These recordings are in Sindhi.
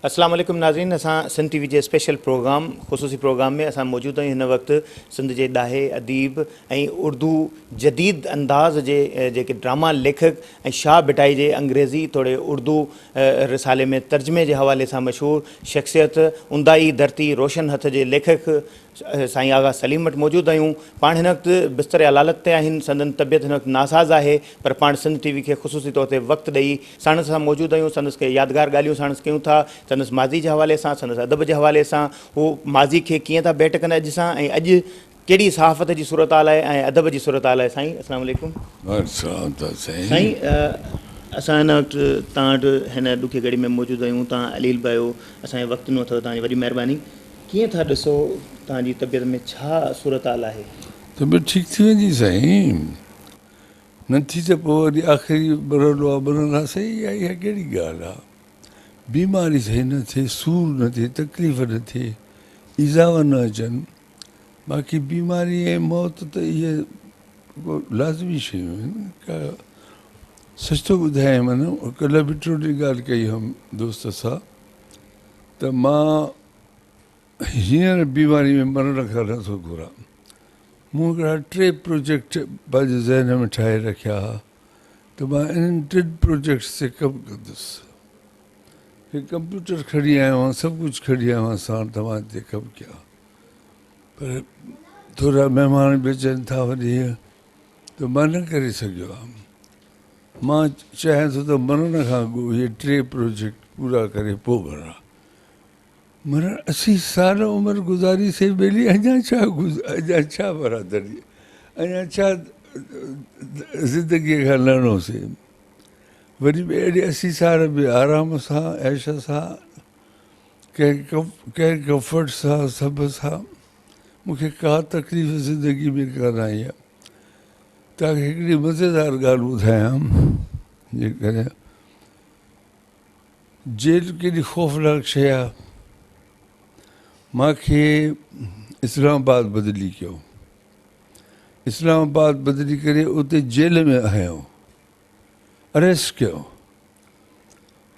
اسلام عليڪم ناظرين اسان سنڌ ٽي وي جي اسپيشل پروگرام خصوصي پروگرام ۾ اسان موجود آهيون هن وقت سنڌ جي ڏاهي اديب ۽ اردو جديد انداز جي جيڪي ڊراما ليکڪ ۽ شاهه ڀٽائي جي انگريزي توڙي اردو رسالي ۾ ترجمي جي حوالي سان مشهور شخصيت اونداهي ڌرتي روشن هٿ جي ليکڪ سائين آغا سليم وٽ موجود آهيون. پاڻ هن وقت بستر علالت تي آهن، سندن طبيعت هن وقت ناساز آهي پر پاڻ سنڌ ٽي وي کي خصوصي طور تي وقت ڏئي ساڻس اسان موجود آهيون، سندس ڪي يادگار ڳالهيون ساڻس ڪيون ٿا، سندس ماضي جي حوالي سان، سندس ادب جي حوالي سان، هو ماضي کي ڪيئن ٿا ڀيٽ ڪن اڄ سان ۽ اڄ ڪهڙي صحافت جي صورتحال آهي ۽ ادب جي صورتحال آهي. سائين اسلام عليڪم. وعليڪم السلام ته سائين. سائين اسان هن وقت توهان وٽ هن ڏکي گهڙي ۾ موجود آهيون، توهان عليل به آهيو، اسان کي وقت ڏنو اٿو، توهان جي وڏي مهرباني. ڪيئن ٿا ڏسو توهان جي طبيعت ۾ ڇا صورتحال آهي؟ طبيعت ٺيڪ ٿي ويندي سائين، نه ٿي ته پوء وري آخري مرحلو آ مرنداسين اها اها ڪهڙي ڳالهه آ. بيماري سائين نه ٿئي، سور نه ٿئي، تڪليف نه ٿئي، ايذاء نه اچن، باقي بيماري ۽ موت ته اهي لازمي شيون آهن. ڪا سچ ٿو ٻڌايان معنيٰ ڪلهه به ٽيون ڳالهه ڪئي هئم دوست سان ته مان هينئر بيماري ۾ مرڻ کان نه ٿو گهران. مون هڪڙا ٽي پروجيڪٽ پنهنجي ذهن ۾ ٺاهي رکيا ها ته مان انهن ٽن پروجيڪٽس تي ڪم ڪندس. هي ڪمپيوٽر کڻي آيو آهيان، سڀ ڪجهه کڻي آيو آهيان ساڻ ته مان هتي ڪم ڪيان. پر ٿورا مهمان به اچن ٿا وري ته مان نه ڪري سگهيو آهيان. مان چاهيان ٿو ته مرڻ کان اڳ اهي ٽي پروجيڪٽ پورا ڪري پوء مران. مرڻ 80 سال عمر گذاري سي ٻيلي اڃا ڇا اڃا ڇا برادري اڃا ڇا زندگي کان لهڻو سي وري به اهڙي 80 سال به آرام سان عيش سان ڪنهن ڪمفرٽ سان سڀ سان مونکي ڪا تڪليف زندگي ۾ ڪانه آئي آهي توهان کي هڪڙي مزيدار ڳالهه ٻڌايان جيڪڏهن جيل ڪيڏي خوفناڪ شيء آ. مان کي اسلام آباد بدلي ڪيو. اسلام آباد بدلي ڪري اتي جيل ۾ هنيو. اريسٽ ڪيو.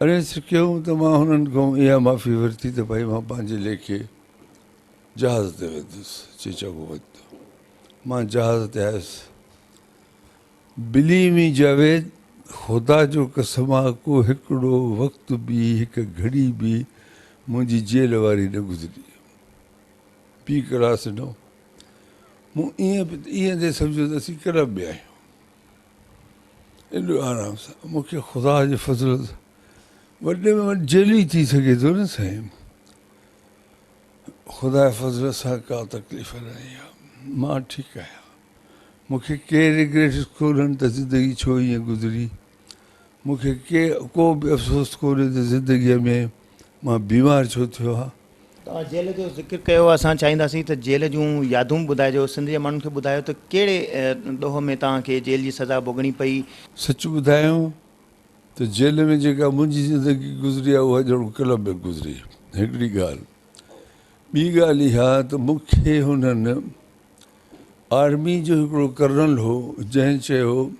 اريسٽ ڪيو ته مان هنن کان اها معافي ورتي ته ڀائي مان پنهنجي ليکي جهاز تي ويندس. چي چڱو وڃ تون. مان جهاز تي آيس. بلي مي جاويد خدا جو قسم آ ڪو هڪڙو وقت به هڪ گهڙي به منهنجي جيل واري نه گذري بي ڪلاس نو مون ائين به ائين ٿي سمجهيو ته اسين ڪلب ۾ آهيون ايڏو آرام سان مون کي خدا جي فضل سان وڏي ۾ وڏي جيل ئي ٿي سگهي ٿو نه سائين خدا جي فضل سان ڪا تڪليف نه آئي آ مان ٺيڪ آهيان مون کي ڪي ريگريٽس ڪونهن ته زندگي ڇو ائين گذري. مون کي ڪي ڪو به افسوس ڪونهي ته زندگيء ۾ مان بيمار ڇو ٿيو آهيان. توهان جيل جو ذڪر ڪيو، اسان چاهينداسين ته جيل جون يادون به ٻڌائجو، سنڌ جي ماڻهن کي ٻڌايو ته ڪهڙي ڏوهه ۾ توهان کي جيل جي سزا ڀوڳڻي پئي. سچ ٻڌايان ته جيل ۾ جيڪا منهنجي زندگي گذري آهي اها ڄڻ ڪلب ۾ گذري. هڪڙي ڳالهه. ٻي ڳالهه اها ته مون کي هنن آرمي جو هڪڙو ڪرنل هو جنهن چيو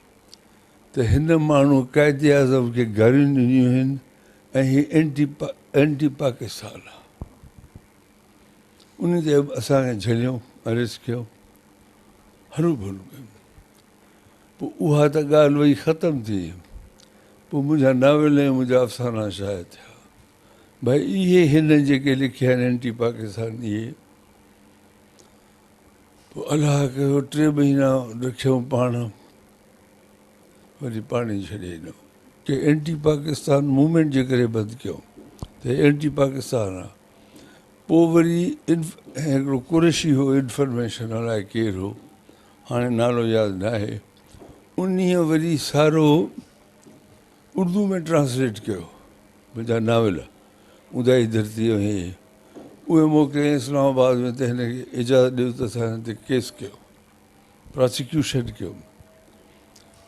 ته هن ماڻهو قائد اعظم کي گاريون ڏنيون آهن ۽ هي اينٽي اينٽي پاڪستان آهي. ان تي اسان کي جهليو اريسٽ ڪيو هرو ڀرو ڪيو. پوء اها ته ڳالهه وئي ختم ٿي. پوء منهنجا ناول ۽ منهنجا افسانا شايع ٿيا. ڀائي اهي هن جيڪي لکيا آهن اينٽي پاڪستان اهي پوء الله ڪيو ٽي مهينا رکيائون پاڻ وري پاڻ ئي ڇڏي ڏنو ڪي اينٽي پاڪستان موومينٽ جي ڪري بند ڪيو ته اينٽي پاڪستان آ پوء وري هڪڙو قريشي هو انفارميشن الائي ڪير هو هاڻي نالو ياد نه آهي انهي وري سارو اردو ۾ ٽرانسليٽ ڪيو منهنجا ناول اونداهي ڌرتي ۽ هي اهي موڪليائين اسلام آباد ۾ ته هن کي اجازت ڏيو ته اسان هن تي ڪيس ڪيو پراسيڪيوشن ڪيو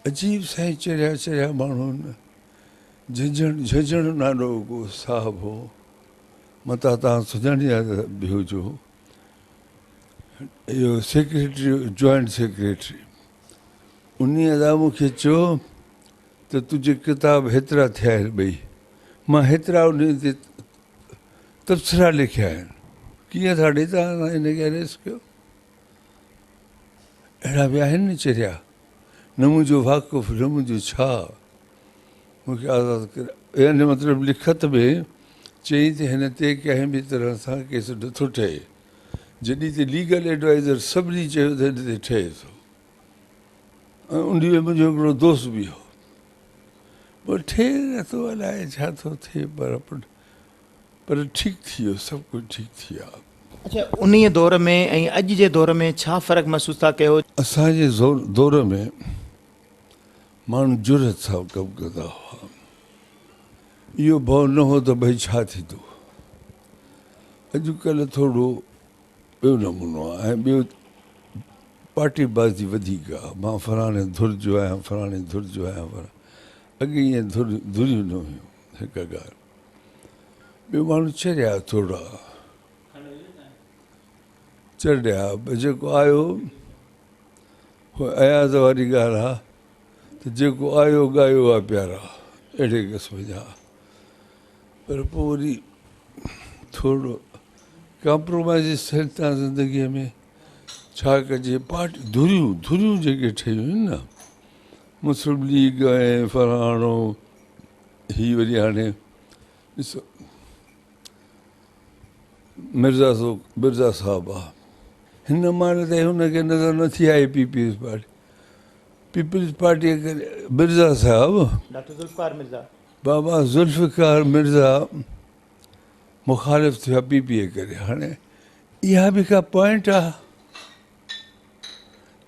عجيب سائين چريا چريا ماڻهو آهن جهنجهڻ جهنجهڻ نالو ڪو صاحب هو متان تان سڃاڻي به هجو اهو سيڪريٽري جوائنٽ سيڪريٽري انهي ادا مون کي چيو ته تنهنجي ڪتاب هيترا ٿيا آهن ٻئي مان هيترا انهي تي تبصرا لکيا آهن. ڪيئن ٿا ڏي توهان هن کي اريسٽ ڪيو؟ اهڙا به آهن نه چريا، نه منهنجو واقف نه منهنجو ڇا، مون کي آزاد ڪري. يعني مطلب لکت ۾ چيائين ته هن تي ڪنهن به طرح سان ڪيس نٿو ٺهي، جڏهن ته ليگل ايڊوائيزر سڀني چيو ته هن تي ٺهي ٿو. ۽ انهي ۾ منهنجو هڪڙو دوست به هو. پوء ٺهي نٿو الائي ڇا ٿو ٿئي پر پر ٺيڪ ٿي ويو سڀ ڪجهه ٺيڪ ٿي ويو. اڇا انهيء دور ۾ ۽ اڄ جي دور ۾ ڇا فرق محسوس ٿا ڪيو؟ اسان جي دور ۾ ماڻهو جرئت سان ڪم ڪندا هئا. اهو ڀؤ نه هو ته ڀئي ڇا ٿيندو. اڄڪلهه ٿورو ٻيو نمونو آهي ۽ ٻيو پارٽي بازي وڌيڪ آهي. مان فلاڻي ڌر جو آهيان، فلاڻي ڌر جو آهيان. اڳي ائين ڌريون نه هيون. هڪ ڳالهه ٻيو ماڻهو چريا ٿورا چريا جيڪو آيو هو اياز واري ڳالهه آ ته جيڪو آيو ڳايو آ پيارا اهڙي قسم جا پر پوء وري ٿورو ڪمپرومائز ٿين ٿا زندگيء ۾ ڇا ڪجي پارٽي ڌريون ڌريون جيڪي ٺهيون آهن نه مسلم ليگ ۽ فلاڻو هي وري هاڻي ڏسو مرزا سو مرزا صاحب آ هن مهل تائين هن کي نظر نٿي آئي پيپلز پارٽي پيپلز پارٽي ڪري مرزا صاحب ڊاڪٽر ذوالفقار مرزا بابا ذوالفقار مرزا مخالف ٿيو پي پي ڪري هاڻي اها به ڪا پوائنٽ آ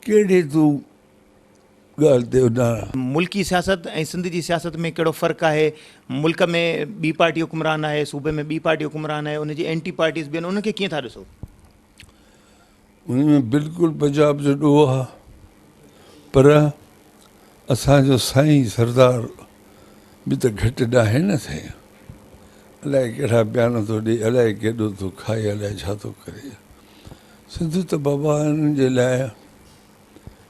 ڪهڙي تون ڳالهه تي اڏاڻا. ملڪي سياست ۽ سنڌ جي سياست ۾ ڪهڙو فرق آهي؟ ملڪ ۾ ٻي پارٽي حڪمران آهي، صوبي ۾ ٻي پارٽي حڪمران آهي، ان جي اينٽي پارٽيز به آهن، انهن کي ڪيئن ٿا ڏسو؟ ان ۾ بلڪل پنجاب جو ڏوهه آهي پر اسان جو سائين سردار به ته گهٽ ناهي نه سائين الائي ڪهڙا بيان ٿو ڏي الائي ڪيڏو ٿو کائي الائي ڇا ٿو ڪري سنڌ ته بابا انهن جي لاء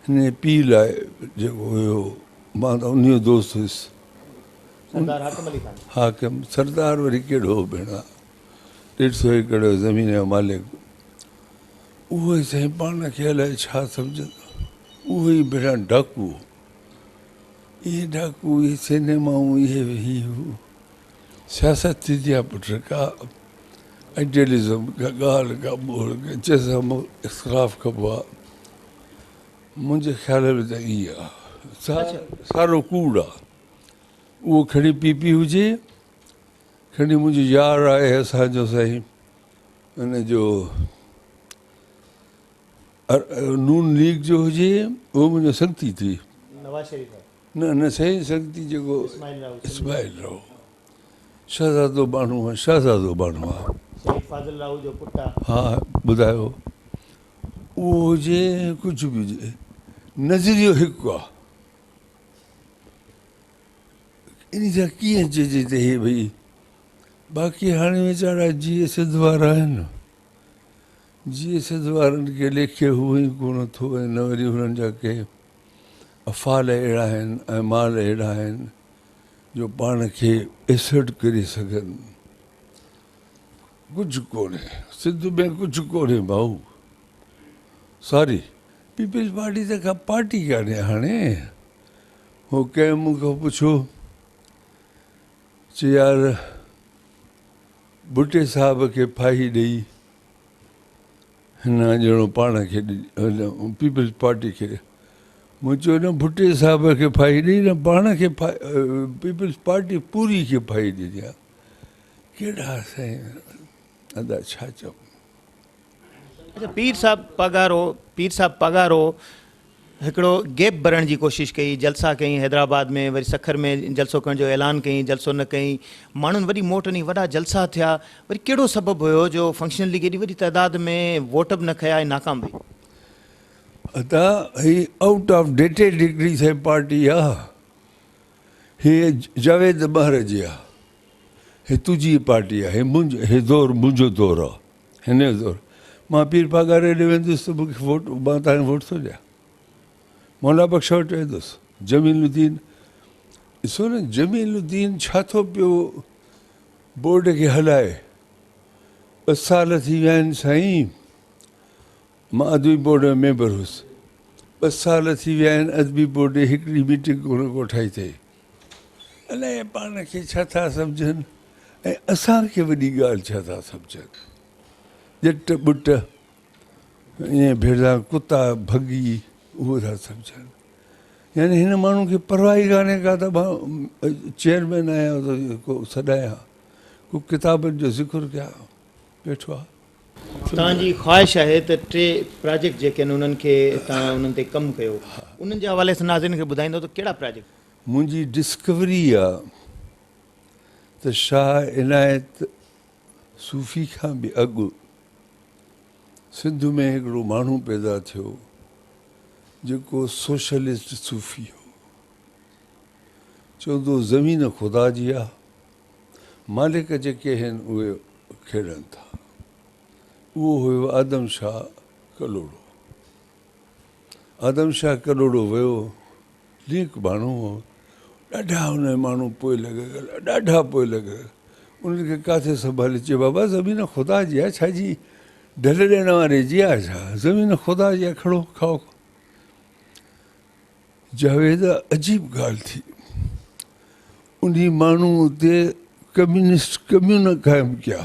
هن جي پيء لاء جيڪو هيو، مان ته انهيء جو دوست هيس. سردار حاڪم علي خان. حاڪم، سردار وري ڪهڙو هو ڀيڻا، ڏيڍ سو ايڪڙ زمين جو مالڪ. اهو ئي سائين پاڻ کي الائي ڇا سمجهندو. اهو ئي ڀيڻا ڊاڪو هو. اهي ڊاڪو، اهي سينيمائون، اهي هي هو. سياست ٿيندي آهي پٽ، ڪا آئيڊيلزم، ڪا ڳالهه، ڪا ٻولهه، جنهن سان اختلاف ڪبو آهي. منهنجي خيال ۾ ته ائين آ. سارو ڪوڙ آ. اهو کڻي پي پي هجي، کڻي منهنجو يار آهي اسان جو سائين ان جو نون ليگ جو هجي، اهو منهنجو سنگتي ٿي. نواز شريف آ. نه نه سائين سنگتي جيڪو اسماعيل راهو شهزادو ماڻهو آ، شهزادو ماڻهو آ. شهيد فاضل راهو جو پٽ آ. ها ٻڌايو. اهو هجي ڪجهه به هجي نظريو هڪ آ. ان جا ڪيئن چئجي ته هي ڀئي باقي هاڻي ويچارا جيئي سنڌ وارا آهن جيئي سنڌ وارن کي ليکي هو ئي ڪونه ٿو ۽ نه وري هنن جا ڪي افعال اهڙا آهن اعمال اهڙا آهن جو پاڻ کي ايسرٽ ڪري سگهن. ڪجهه ڪونهي سنڌ ۾ ڪجهه ڪونهي ڀائو ساري پيپلز پارٽي ته ڪا پارٽي ڪانهي هاڻي هو ڪنهن مون کان پڇيو چي يار ڀٽي صاحب کي ڦاهي ڏئي هن ڄڻو پاڻ کي پيپلز پارٽي کي مون چيو نه ڀٽي صاحب کي ڦاهي ڏئي نه پاڻ کي پيپلز پارٽي پوري کي ڦاهي ڏني آهي ڪهڙا سائين ادا ڇا چئون. اڇا پير صاحب پاڳارو پير صاحب پاڳارو هڪڙو گيپ ڀرڻ جي ڪوشش ڪئي جلسا ڪئين حيدرآباد ۾ وري سکر ۾ جلسو ڪرڻ جو اعلان ڪئين جلسو نه ڪئين ماڻهن وڏي موٽ ڏني وڏا جلسا ٿيا وري ڪهڙو سبب هيو جو فنڪشنل ليگ ايڏي وڏي تعداد ۾ ووٽ به نه کنيا ۽ ناڪام وئي. ادا هي آئوٽ آف ڊيٽيڊ هڪڙي سائين پارٽي آ هي جاويد مهر جي آ. هي تنهنجي پارٽي آهي، منهنجو هي دور منهنجو دور آ، هن جو دور. مان پير پاڳاري ڏي ويندس ته مون کي ووٽ، مان توهان کي ووٽ ٿو ڏيان. مولا بخش وٽ ويندس، جميل الدين ڏسو نه جميل الدين ڇا ٿو پيو بورڊ کي هلائي. ٻه سال ٿي ويا آهن سائين، مان ادبي بورڊ ۾ ميمبر هوس. ٻه سال ٿي ويا آهن ادبي بورڊ جي هڪڙي ميٽنگ ڪونه ڪوٺائي اٿئي. الائي پاڻ کي ڇا ٿا سمجهن ۽ اسان کي وڏي ڳالهه ڇا ٿا سمجهن. ڄٽ ٻٽ ائين ڀيڙا ڪتا ڀڳي اهو ٿا سمجهن. يعني هن ماڻهو کي پرواهه ئي ڪانهي ڪا ته مان چيئرمين آهيان ته ڪو سڏايان. ڪو ڪتابن جو ذڪر ڪيان ويٺو آهي. توهان جي خواهش آهي ته ٽي پراجيڪٽ جيڪي آهن انهن کي توهان انهن تي ڪم ڪيو انهن جي حوالي سان ناظرين کي ٻڌائيندو ته ڪهڙا پراجيڪٽ. منهنجي ڊسڪوري آ ته شاهه عنايت صوفي کان به اڳ سنڌ ۾ هڪڙو ماڻهو پيدا ٿيو جيڪو سوشلسٽ صوفي هو. چوندو هو زمين خدا جي آ، مالڪ جيڪي آهن اهي کيڙن ٿا. اهو هيو آدم شاهه ڪلهوڙو. آدم شاهه ڪلهوڙو ويو، نيڪ ماڻهو هو، ڏاڍا هن جا ماڻهو پوء لڳ ڏاڍا پوء لڳ انهن کي ڪاٿي سنڀالي چي بابا زمين خدا جي آ ڇا جي ڍل ڏيڻ واري جي آ ڇا زمين خدا جي آ کڻو کائو. جاويد عجيب ڳالهه ٿي انهي ماڻهو اتي ڪميونسٽ ڪميون قائم ڪيا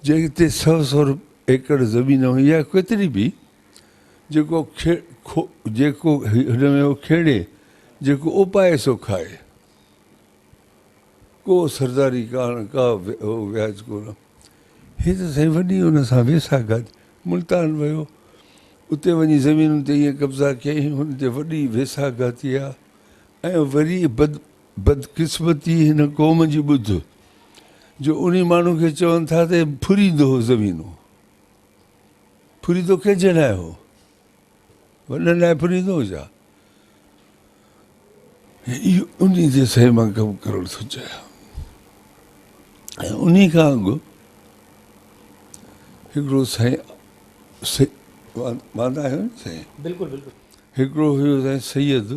جنهن تي سو سو ايڪڙ زمين هئي يا ڪيتري به جيڪو جيڪو هن ۾ کيڙي جيڪو اپائي سو کائي ڪو سرداري ڪانه ڪا وياج ڪونه. هي ته سائين وڏي ان سان ويساهه گهات. ملتان ويو، اتي وڃي زمينن تي ائين قبضا ڪيائين، هن تي وڏي ويساهه گهاتي آ ۽ وري بد بدقسمتي هن قوم جي ٻڌ جو انهي ماڻهو کي چون ٿا ته ڦريندو هو زمينون. ڦريندو ڪنهن جي لاء هو؟ وڏن لاء ڦريندو هو ڇا؟ اهو انهي جي سهي مان ڪم ڪرڻ ٿو چاهيان ۽ انهي کان اڳ هڪڙو سائين واندا آهيو نه سائين؟ بلڪل بلڪل. هڪڙو هيو سائين سيد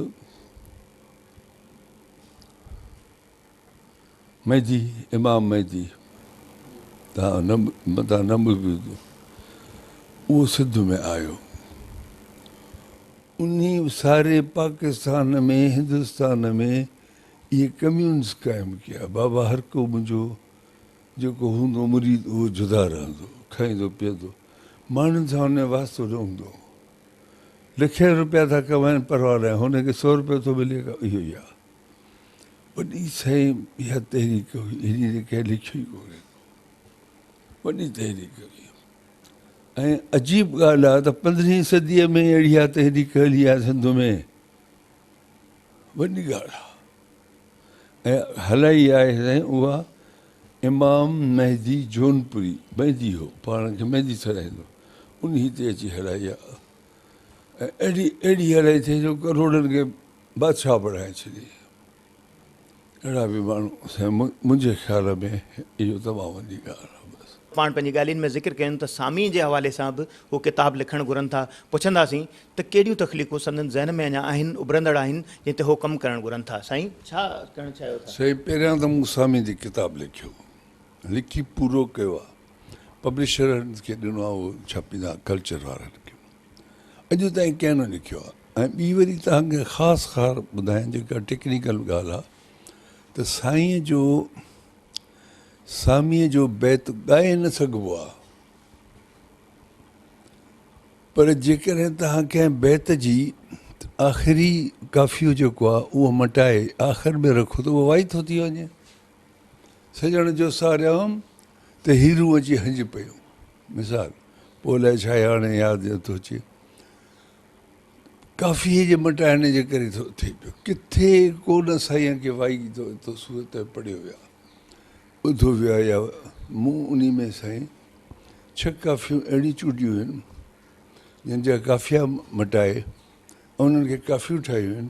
مهدي، امام مهدي، تان نه متان نه ٻڌو اهو سنڌ ۾ آيو. انهي ساري پاڪستان ۾ هندستان ۾ اهي ڪميونز قائم ڪيا. بابا هر ڪو منهنجو جيڪو هوندو مريد اهو جدا رهندو، کائيندو پيئندو، ماڻهن سان ان جو واسطو نه هوندو هو. لکين روپيا ٿا ڪمائن پرواهه ناهي، هن کي سو روپيو ٿو ملي اهو ئي آهي. وڏي سائين اها تحريڪ هئي، هن تي ڪنهن لکيو ئي ڪونهي ڪو. وڏي تحريڪ هئي ۽ عجيب ڳالهه آهي ته پندرهين صديء ۾ اهڙي اها تحريڪ هلي آهي سنڌ ۾، وڏي ڳالهه آهي ۽ هلائي آهي سائين اها امام مهدي جونپوري، مهدي هو، پاڻ کي مهدي سڏائيندو، انهي تي اچي هلائي آهي ۽ اهڙي اهڙي هلائي اٿئي جو ڪروڙن کي بادشاهه بڻائي ڇڏي. اهڙا به ماڻهو سائين منهنجي خيال ۾ اهو تمام وڏي ڳالهه آهي بس. پاڻ پنهنجي ڳالهين ۾ ذڪر ڪيون ته ساميء جي حوالي سان به هو ڪتاب لکڻ گهرن ٿا. پڇنداسين ته ڪهڙيون تخليقون سندن ذهن ۾ اڃا آهن، اڀرندڙ آهن، جنهن تي هو ڪم ڪرڻ گهرن ٿا. سائين ڇا ڪرڻ چاهيو ٿا؟ سائين پهريان ته مون ساميء تي ڪتاب لکيو. لکي پورو ڪيو آهي. پبلشرن کي ڏنو آهي اهو ڇاپيندا ڪلچر وارن کي. اڄ تائين ڪنهن نه لکيو آهي ۽ ٻي وري توهان کي خاص خار ٻڌايان جيڪا ٽيڪنيڪل ڳالهه آهي ته سائينء جو ساميء جو بيت ڳائي نه سگهبو آهي پر جيڪڏهن توهان ڪنهن بيت جي آخري قافيو جيڪو آهي اهو مٽائي آخر ۾ رکو ته اهو وائي ٿو ٿي وڃي. سڄڻ جو ساريام ته هيرون اچي هنج پيون. مثال، پوء الائي ڇا هاڻي ياد نٿو اچي. قافيي جي مٽائڻ جي ڪري ٿو ٿئي پيو. ڪٿي ڪو نه سائين کي وائي ٿو صورت ۾ پڙهيو ويو آهي، ٻڌو ويو آهي يا مون انهي ۾ سائين ڇهه قافيون اهڙيون چونڊيون آهن جن جا قافيا مٽائي انهن کي قافيون ٺاهيون آهن.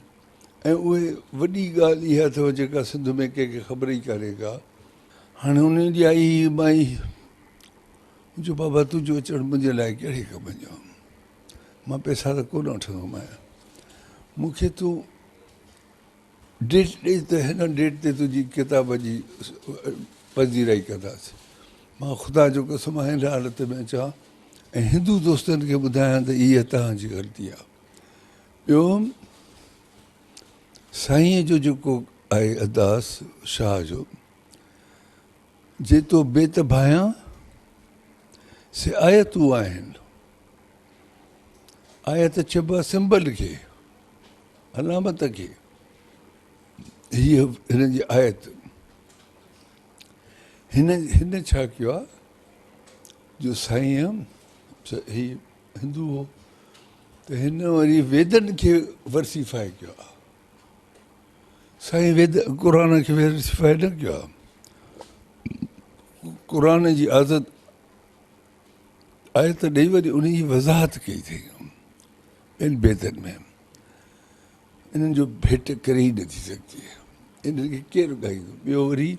۽ اهي وڏي ڳالهه اها اٿو جيڪا سنڌ ۾ ڪنهن کي خبر ئي ڪانهي ڪا. هاڻي انهي ڏينهن آئي هئي مائي، مون چيو بابا تنهنجو اچڻ منهنجي لاء ڪهڙي ڪم جو، مان پئسا ته ڪونه وٺندومانء، مون کي تون ڊيٽ ڏي ته هن ڊيٽ تي تنهنجي ڪتاب جي پذيرائي ڪنداسين. مان خدا جو قسم آهي هن حالت ۾ اچان ۽ هندو دوستن کي ٻڌايان ته اها توهان جي غلطي آهي. ٻيو سائينء جو جيڪو آهي ارداس شاهه جو، جي تو بيت ڀانيان سي آيتون آهن. آيت چئبو آهي سمبل کي، علامت کي. هيء هن جي آيت. هن هن ڇا ڪيو آهي جو سائين هي هندو هو ته هن وري ويدن کي ورسيفائي ڪيو آهي. سائين ويد قرآن کي ورسيفائي نه ڪيو آهي. قرآن جي عادت آيت ڏئي وري ان جي وضاحت ڪئي اٿئي ٻين بيتن ۾. انهن جو ڀيٽ ڪري ئي نٿي سگهجي. انهن کي ڪير ڳائيندو؟ ٻيو وري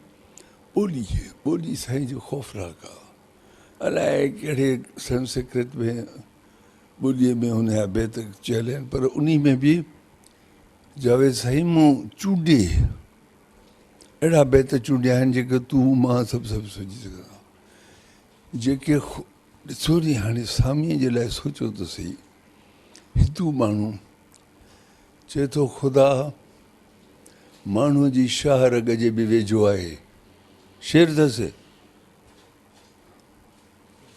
ٻولي، ٻولي سائين جي خوفناڪ آ. الائي ڪهڙي سنسڪرت ۾ ٻوليء ۾ هن جا بيت چيل آهن پر انهي ۾ به جاويد سائين مون چونڊي اهڙا بيت چونڊيا آهن جيڪي تون مان سڀ سڀ سمجهي سگهندا. جيڪي ڏسو ني هاڻي ساميء جي لاء سوچو ته سهي هندو ماڻهو چئي ٿو خدا ماڻهوء جي شاهه رڳ جي به ويجهو آهي. شعر اٿس.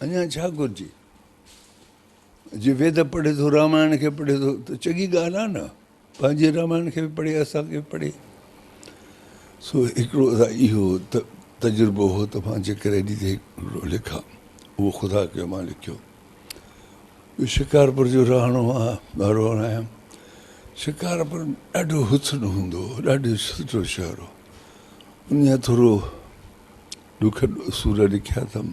اڃا ڇا گهرجي؟ جي ويد پڙهي ٿو، رامائڻ کي پڙهي ٿو ته چڱي ڳالهه آهي نه. پنهنجي رامائڻ کي به پڙهي، اسان کي به پڙهي. سو هڪڙو اهو تجربو هو ته مان جيڪر ايڏي تي هڪڙو لکان. اهو خدا ڪيو مان لکيو. ٻيو شڪارپور جو رهڻو وارو آهيان. شڪارپور ڏاڍو حسن هوندو هو، ڏاڍو سٺو شهر هو. ان جا ٿورو ڏک سور لکيا اٿم،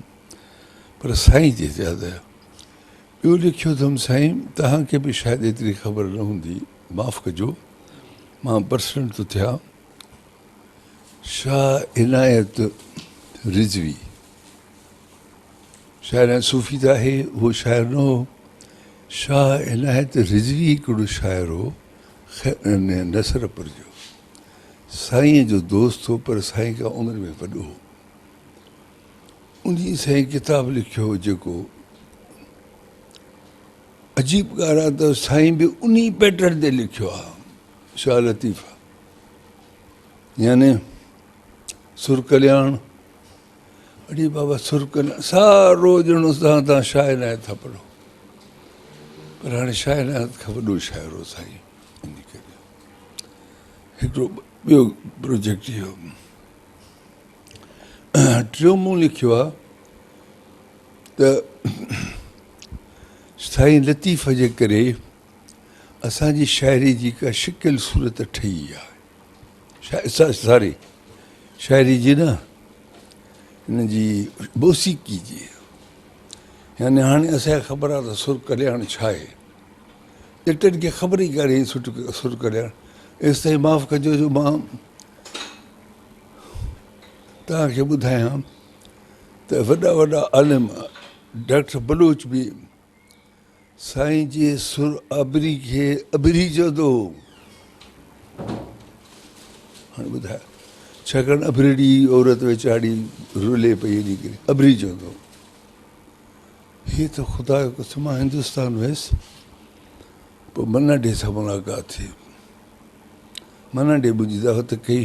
پر سائين جي زياده. ٻيو لکيو اٿم سائين توهان کي به شايد ايتري خبر نه هوندي، معاف ڪجو مان پرسنل ٿو ٿيان. شاهه عنايت رضوي. شاعر ۽ صوفي ته آهي، اهو شاعر نه هو. شاهه عنايت رضوي هڪڙو شاعر هو، نصرپور جو. سائينء جو دوست هو، پر سائين کان عمر ۾ وڏو هو. انهيء سائين ڪتاب لکيو هو، جيڪو عجيب ڳالهه آهي ته سائين به انهي پيٽرن تي لکيو آهي، شاهه لطيف يعني سر ڪلياڻ. اڙي بابا سرڪ نه سارو ڄڻو تان تان شاهه عنايت ٿا پڙهو پر هاڻي شاهه عنايت کان وڏو شاعر هو سائين ان ڪري هڪڙو ٻيو پروجيڪٽ اهو ٽيون مون لکيو آهي ته سائين لطيف جي ڪري اسانجي شاعري جي ڪا شڪل صورت ٺهي آهي ساري شاعري جي نه هن جي موسيقي جي يعني هاڻي اسان کي خبر آهي ته سر ڪلياڻ ڇا آهي ڄٽن کي خبر ئي ڪانهي سر ڪلياڻ ايستائين معاف ڪجو جو مان توهان کي ٻڌايان ته وڏا وڏا عالم ڊاڪٽر بلوچ به سائين جي سر آبري کي اڀري چوندو هو. هاڻي ٻڌاء، ڇاڪاڻ اڀريڙي عورت ويچاري رلي پئي انهي ڪري اڀري چوندو هو. هي ته خدا جو قسم مان هندستان ويس پوء منا ڊي سان ملاقات ٿي. منا ڊي منهنجي دعوت ڪئي.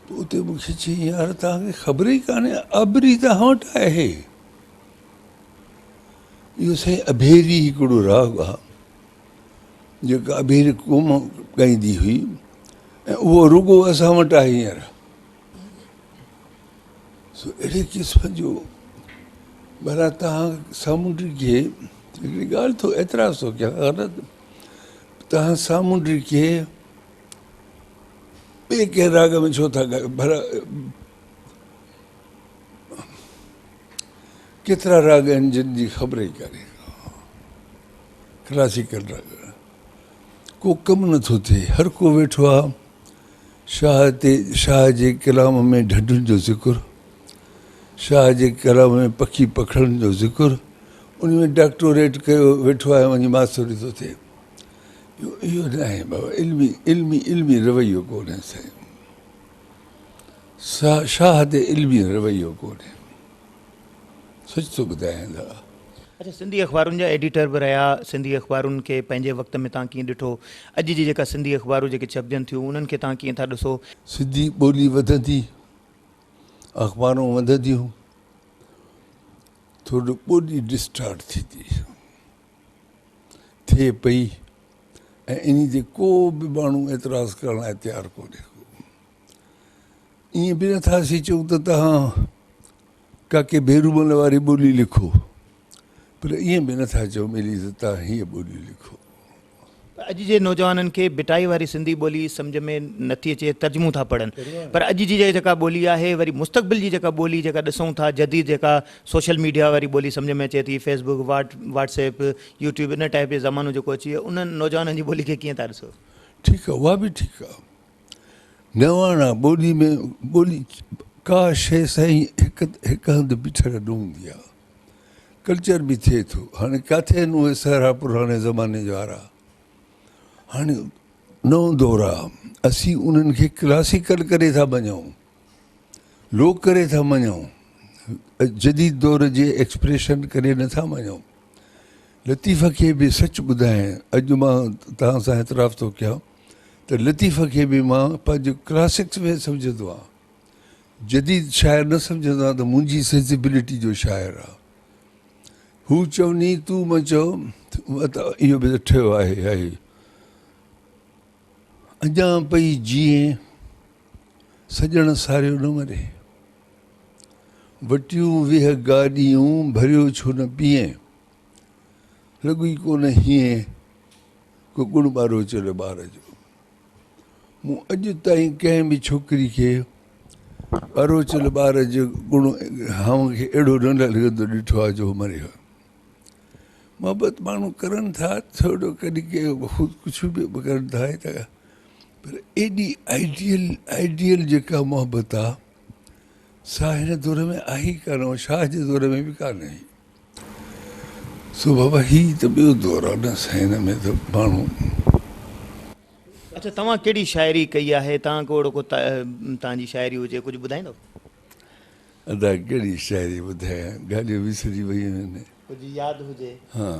پوء اتي مون کي چيائين يار توهان کي خبر ئي ڪانهي آبري توهان وٽ آهي. اهو سائين اڀيري هڪڙو راڳ آ جيڪا اڀيري قوم ڳائيندي هئي ۽ اهو رڳو اسان وٽ آهي هينئر سو اهڙي قسم جو ڀلا تهان سامونڊي کي هڪڙي ڳالهه ٿو اعتراض ٿو ڪيان غلط تهان سامونڊي کي ٻئي ڪنهن راڳ ۾ ڇو ٿا ڳايو ڀلا ڪيترا راڳ آهن جن جي خبر ئي ڪانهي ڪلاسيڪل راڳ ڪو ڪم نٿو ٿئي هر ڪو ويٺو آ شاهه تي شاهه جي ڪلام ۾ ڍنڍن جو ذڪر شاهه جي ڪلام ۾ پکي پکڙن جو ذڪر ان ۾ ڊاڪٽوريٽ ڪيو ويٺو آهي وڃي ماستري ٿو ٿئي اهو نه آهي بابا علمي علمي علمي رويو ڪونهي سائين شاهه تي علمي رويو ڪونهي. سچ ٿو ٻڌايان دادا. اڇا سنڌي اخبارن جا ايڊيٽر به رهيا، سنڌي اخبارن کي پنهنجي وقت ۾ توهان ڪيئن ڏٺو؟ اڄ جي جيڪا سنڌي اخبارون جيڪي ڇپجن ٿيون انهن کي توهان ڪيئن ٿا ڏسو؟ سنڌي ٻولي وڌندي، اخبارون وڌنديون، ٿورڙو ٻولي ڊسٽارٽ ٿيندي، ٿئي پئي ۽ انهي تي ڪو به ماڻهو اعتراض ڪرڻ لاء تيار ڪونهي ڪو. ائين به نٿا اسين چئون ته توهان ڪاڪي ڀيرومل واري ٻولي لکو پر ائين به نٿا چئون ٻيلي ته توهان هيء ٻولي لکو. اڄ جي نوجوانن کي ڀٽائي واري سنڌي ٻولي سمجهه ۾ نٿي اچي ترجمو ٿا پڙهن پر اڄ جي جيڪا ٻولي آهي وري مستقبل جي جيڪا ٻولي جيڪا ڏسون ٿا جديد جيڪا سوشل ميڊيا واري ٻولي سمجهه ۾ اچي ٿي فيس بڪ واٽ واٽس ايپ يوٽيوب ان ٽائيپ جو زمانو جيڪو اچي ويو انهن نوجوانن جي ٻولي کي ڪيئن ٿا ڏسو؟ ٺيڪ آهي اها به ٺيڪ آهي نواڻ آ ٻولي ۾ ٻولي ڪا شيء سائين هڪ هڪ هنڌ بيٺل نه هوندي آ ڪلچر به ٿئي ٿو هاڻي ڪاٿي آهن اهي سهرا پراڻي زماني جا وارا هاڻي نئون دور آ اسين انهن کي ڪلاسيڪل ڪري ٿا مڃون لوڪ ڪري ٿا مڃون جديد دور جي ايڪسپريشن ڪري نٿا مڃون لطيف کي به سچ ٻڌايان اڄ مان توهان سان اعتراف ٿو ڪيان ته لطيف کي به مان پنهنجو ڪلاسڪس ۾ سمجهندو آهيان جديد شاعر نه سمجهندو آهيان ته منهنجي سينسبلٽي جو شاعر آهي هو چوني تون م چئو ته اهو به ٺهيو آهي آهي اڃا پئي جيئين سڄڻ ساريو نه مري وٽيون ويهه گاڏيون ڀريو ڇو نه پيئين لڳو ئي ڪونه هيئين ڪو ڳڻ ٻاروچل ٻار جو. مون اڄ تائين ڪنهن به ڇوڪري کي ٻاروچل ٻار جي ڳڻ هانء کي اهڙو نه لڳندو ڏٺو آهي جو مري ويو. محبت ماڻهو ڪرن ٿا ٿورو ڪڏهن ڪي خودڪشي به ڪرن ٿا پر ايڏي آئيڊيل آئيڊيل جيڪا محبت آهي سا هن دور ۾ آهي ئي ڪانه شاهه جي دور ۾ به ڪانه هئي. سو بابا هي ته ٻيو دور آ نه سائين هن ۾ ته ماڻهو. اڇا توهان ڪهڙي شاعري ڪئي آهي توهان ڪو اهڙو ڪو توهان جي شاعري هجي ڪجهه ٻڌائيندو. ادا ڪهڙي شاعري ٻڌايان ڳالهيون وسري ويون آهن. ڪجهه ياد هجي. ها.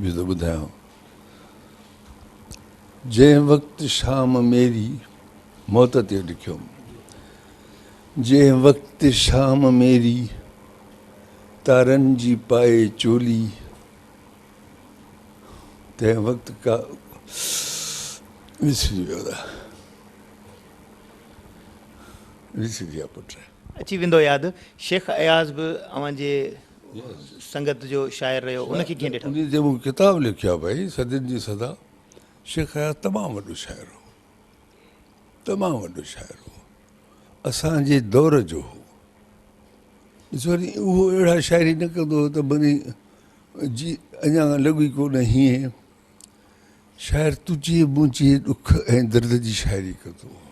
ٻيو ته ٻڌايان جنهن وقت شام ميري موت تي لکيم جنهن وقت شام ميري تارن جي پائي چولي تنهن وقت ڪا وسري ويو ادا وسري ويا پٽ. اچي ويندو ياد. شيخ اياز به اوهان جي سنگت جو شاعر رهيو ان کي ڪيئن ڏٺو؟ انهي تي مون ڪتاب لکيو آهي ڀائي صدين جي صدا. شيخ اياز تمام وڏو شاعر هو. تمام وڏو شاعر هو. اسان جي دور جو هو. ڏسو ني اهو اهڙا شاعري نه ڪندو هو ته مني جي اڃا لڳو ئي ڪونه هيئن. شاعر تنهنجي منهنجي ڏک ۽ درد جي شاعري ڪندو هو.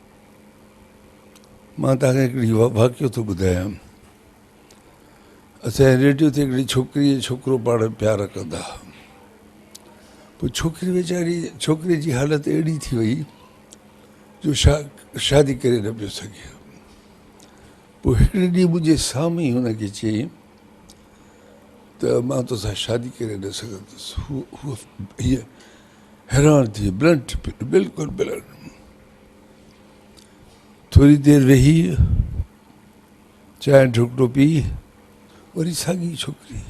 مان توهان کي هڪڙي واقعو ٿو ٻڌايان. اسان جي ريڊيو تي هڪڙي ڇوڪري ۽ ڇوڪرو پاڻ ۾ پيار ڪندا هئا. پوء ڇوڪري ويچاري ڇوڪري جي حالت اهڙي ٿي وئي جو شادي ڪري نه پيو سگهي. پوء هڪڙي ڏينهن منهنجي سامهون هن کي چيائين ته مان توسان شادي ڪري نه سگهندس. هوء هيء حيران ٿي وئي، بلنٽ بلڪل بلنٽ. ٿوري دير ويهي چانهه ڍوڪڙو پي وري ساڳي ڇوڪري.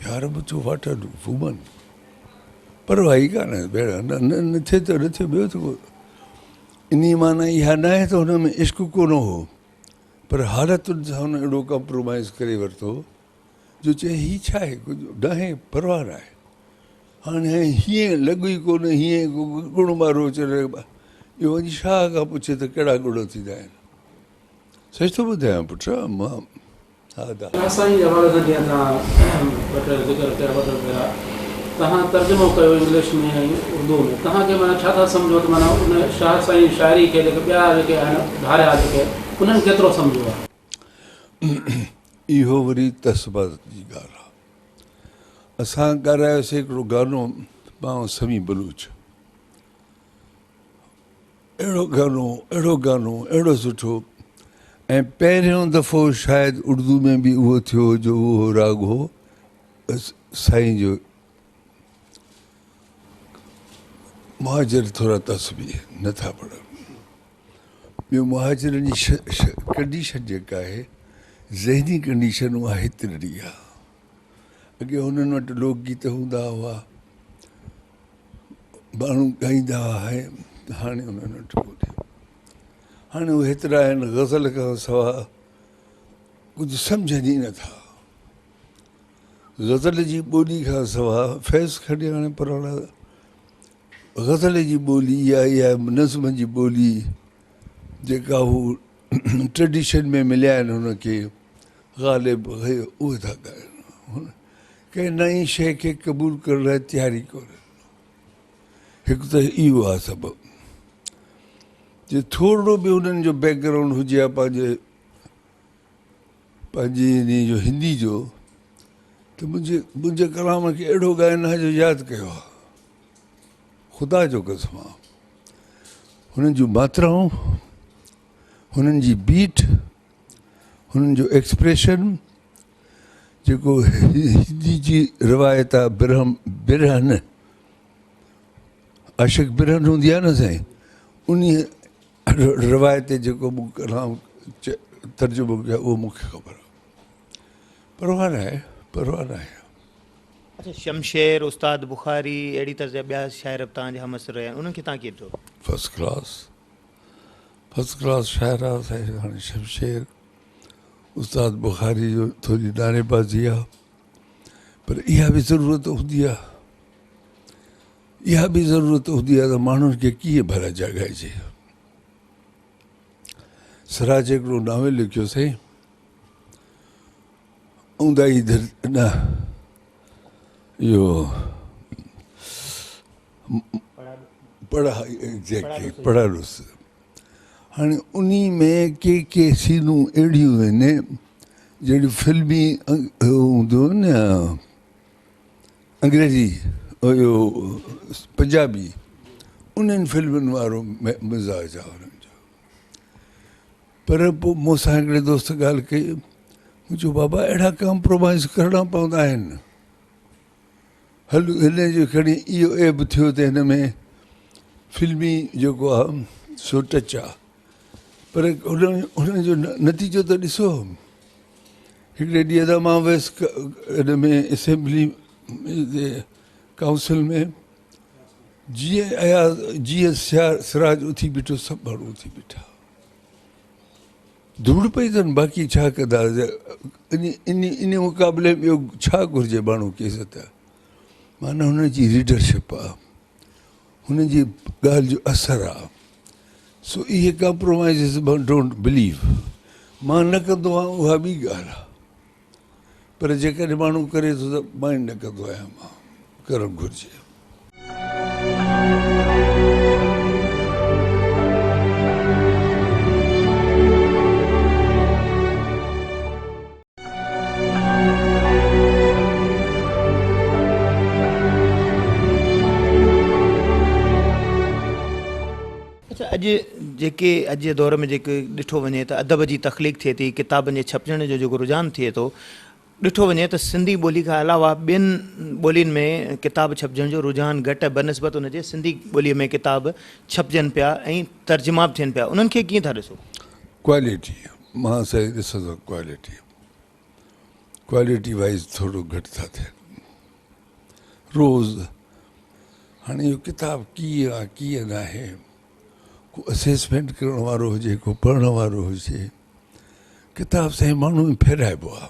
يار مون چيو واٽ ا وومن. پرواهه ئي ڪانه ڀيڻ نه نه ٿئي ته نه ٿئي ٻيو ته ڪو. انهيء معنيٰ اها ناهي ته هن ۾ عشق ڪونه هو. پر حالتن سان هن اهڙو ڪمپرومائيز ڪري ورتو جو چئي هي ڇا آهي ڪجهه ناهي پرواهه ناهي هاڻي هيئن لڳ ئي ڪونه هيئن ڪو ڳڻ مارو اچي اهو وڃي شاهه کان پڇي ته ڪهڙا ڳڻ ٿيندا آهن سچ ٿو ٻڌايان پٽ مان ها ادا. شاهه سائين جي حوالي سان جيئن توهان ٻه ٽي ذڪر ڪيا ٻه ٽي ڀيرا توهان ترجمو ڪيو انگلش ۾ ۽ اردو ۾ توهان کي معنيٰ ڇا ٿا سمجهو ته معنيٰ ان شاهه سائين جي شاعري کي جيڪي ٻيا جيڪي آهن ڌاريا جيڪي انهن ڪيترو سمجهيو آهي؟ اهو وري تعصبات جي ڳالهه آهي. اسان ڳارايوسين هڪڙو گانو مان ۽ سميع بلوچ. اهڙو گانو اهڙو گانو اهڙو سٺو ۽ پهريون دفعو شايد اردو ۾ به اهو ٿيو جو اهو راڳ هو سائين جو مهاجر ٿورا تسبيح نٿا پڙهن. ٻيو مهاجرن جي ڪنڊيشن جيڪا آهي ذهني ڪنڊيشن اها هيترڙي آهي. اڳي هنن وٽ لوڪ گيت هوندا هئا، ماڻهو ڳائيندا هئا، هاڻي انهن وٽ ڪونهي. هاڻي اهي هيترا آهن غزل کان سوا ڪجهه سمجهن ئي نٿا. غزل جي ٻولي کان سوا فيض کڻي هاڻي پراڻا غزل جي ٻولي يا اها نظم جي ٻولي جيڪا هو ٽريڊيشن ۾ مليا آهن هن کي غالب اهي ٿا ڳائن. هن ڪنهن نئين شيء کي قبول ڪرڻ لاء تيار ئي ڪونهن. هڪ ته اهو آهي سبب جي ٿورڙو به انهن جو بيڪ گرائونڊ هجي ها پنهنجي پنهنجي انهي جو هندي جو ته منهنجي منهنجي ڪلام کي اهڙو ڳائن ها جو ياد ڪيو ها. خدا جو قسم آ هنن جون ماترائون، هنن جي بيٽ، هنن جو ايڪسپريشن جيڪو هندي جي روايت آ برهم برهن عاشق برهن هوندي آ نه سائين انهي روايت تي جيڪو مون ڪلام ترجمو ڪيو اهو مون کي خبر آ. پرواهه ناهي پرواهه ناهي. اڇا شمشير، استاد بخاري اهڙي طرح جا ٻيا شاعر به توهان جا همعصر رهيا آهن انهن کي توهان ڪيئن ڏٺو؟ فرسٽ ڪلاس فرسٽ ڪلاس شاعر آ سائين هاڻي شمشير استاد بخاري جو ٿوري نعري بازي آ پر اها به ضرورت هوندي آ اها به ضرورت هوندي آ ته ماڻهن کي ڪيئن ڀلا جاڳائجي. سراج هڪڙو ناول لکيو سائين اونداهي ڌر نه اهو پڙها ايگزيڪٽلي پڙاڏوس هاڻي انهي ۾ ڪي ڪي سينون اهڙيون آهن جهڙيون فلمي هوندو نه انگريزي اهو پنجابي انهن فلمن وارو مزاج آهي انهن جو پر پوء مون سان هڪڙي دوست ڳالهه ڪئي مون چيو بابا اهڙا ڪمپرومائز ڪرڻا پوندا آهن هل هن جو کڻي اهو عيب ٿيو ته هن ۾ فلمي جيڪو آهي سو ٽچ آهي پر هن جو نتيجو ته ڏسو هڪڙي ڏينهن ته مان ويس هن ۾ اسيمبلي ڪائونسل ۾ جيئن اياز جيئن سراج اٿي بيٺو سڀ ماڻهو اٿي بيٺا ڌوڙ پئي اٿن باقي ڇا ڪندا ان مقابلي ۾ ٻيو ڇا گهرجي ماڻهو کي عزت معنيٰ هن جي ليڊرشپ آ هن جي ڳالهه جو اثر آ سو اهي ڪمپرومائزز مان don't بليو مان نه ڪندو آهيان اها ٻي ڳالهه آ پر جيڪڏهن ماڻهو ڪري ٿو ته مائنڊ نه ڪندو آهيان مان ڪرڻ گهرجي. اڇا اڄ جيڪي اڄ جي دور ۾ جيڪي ڏٺو وڃي ته ادب جي تخليق ٿئي ٿي ڪتابن جي ڇپجڻ جو جيڪو رجحان ٿئي ٿو ڏٺو وڃي ته سنڌي ٻولي کان علاوه ٻين ٻولين ۾ ڪتاب ڇپجڻ جو رجحان گهٽ بنسبت ان جي سنڌي ٻولي ۾ ڪتاب ڇپجن پيا ۽ ترجما به ٿين پيا انهن کي ڪيئن ٿا ڏسو؟ ڪوالٽي مان سائين ڏسان ٿو ڪوالٽي ڪوالٽي وائيز ٿورو گهٽ ٿا ٿين روز هاڻي اهو ڪتاب ڪيئن آ ڪيئن ناهي ڪو اسيسمينٽ ڪرڻ وارو هجي ڪو پڙهڻ وارو هجي ڪتاب سائين ماڻهو ئي ڦيرائبو آ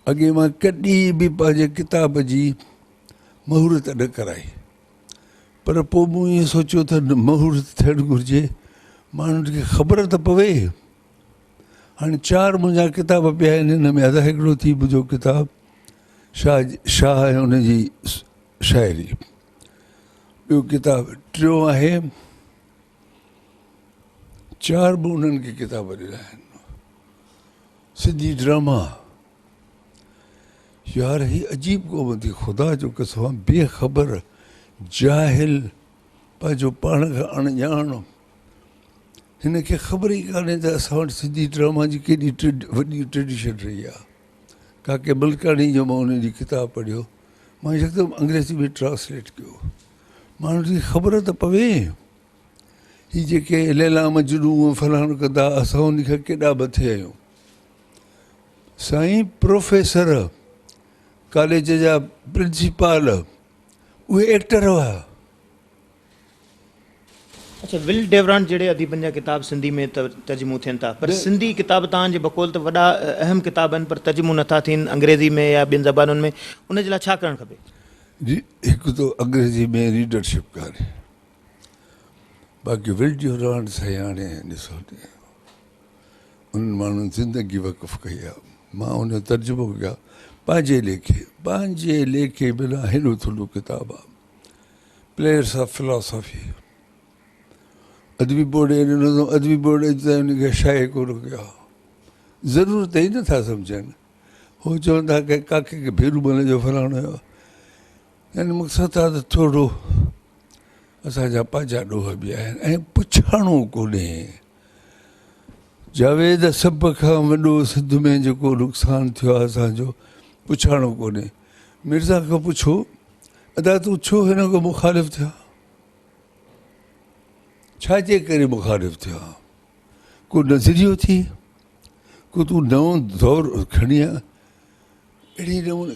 اڳي مان ڪڏهن به پنهنجي ڪتاب جي مهورت نه ڪرائي پر پوء مون ائين سوچيو ته مهورت ٿيڻ گهرجي ماڻهن کي خبر ته پوي هاڻي چار منهنجا ڪتاب پيا آهن هن ۾ ادا هڪڙو ٿي منهنجو ڪتاب شاهه شاهه ۽ ان جي شاعري ٻيو ڪتاب ٽيون آهي چار به انهن کي ڪتاب ڏنا آهن سنڌي ڊراما يار هي عجيب قوم ٿي خدا جو قسم بي خبر جاهل پنهنجو پاڻ کان اڻ ڄاڻ. هن کي خبر ئي ڪانهي ته اسان وٽ سنڌي ڊراما جي ڪيڏي وڏي ٽريڊيشن رهي آهي. ڪاڪي ملڪاڻي جو مان ان جي ڪتاب پڙهيو، مان يڪدم انگريزي ۾ ٽرانسليٽ ڪيو. ماڻهن کي خبر ته پوي هي جيڪي ليلا مجنون ۽ فلاڻو ڪندا اسان ان کان ڪيڏا مٿي آهيون. سائين پروفيسر، ڪاليج جا پرنسپال اهي ايڪٽر هئا. اڇا ول ڊيورانٽ جهڙي اديبن جا ڪتاب سنڌي ۾ ترجمو ٿين ٿا پر سنڌي ڪتاب توهان جي بقول ته وڏا اهم ڪتاب آهن پر ترجمو نٿا ٿين انگريزي ۾ يا ٻين زبانن ۾ ان جي لاء ڇا ڪرڻ کپي؟ جي هڪ ته انگريزي ۾ ريڊرشپ ڪانهي باقي ول ڊيورانٽ سائين هاڻي ڏسو انهن ماڻهن زندگي وقف ڪئي آهي مان ان جو ترجمو ڪيو آهي پنهنجي ليکي پنهنجي ليکي بنا هيڏو ٿلهو ڪتاب آهي پليئرس آف فلاسافي ادبي بورڊ ڏنو اٿم ادبي بورڊ اڄ تائين ان کي شايع ڪونه ڪيو آهي ضرورت ئي نٿا سمجهن هو چون ٿا ڪي ڪاڪي کي ڀيرو مل جو فلاڻو يعني مقصد آ ته ٿورو اسان جا پنهنجا ڏوهه به آهن ۽ پڇاڻو ڪونهي جاويد سڀ کان وڏو سنڌ ۾ جيڪو نقصان ٿيو آهي اسانجو پڇاڻو ڪونهي مرزا کان پڇو ادا تون ڇو هن کان مخالف ٿيو ڇا جي ڪري مخالف ٿيو ڪو نظريو ٿي ڪو تون نئون دور کڻي آ اهڙي نموني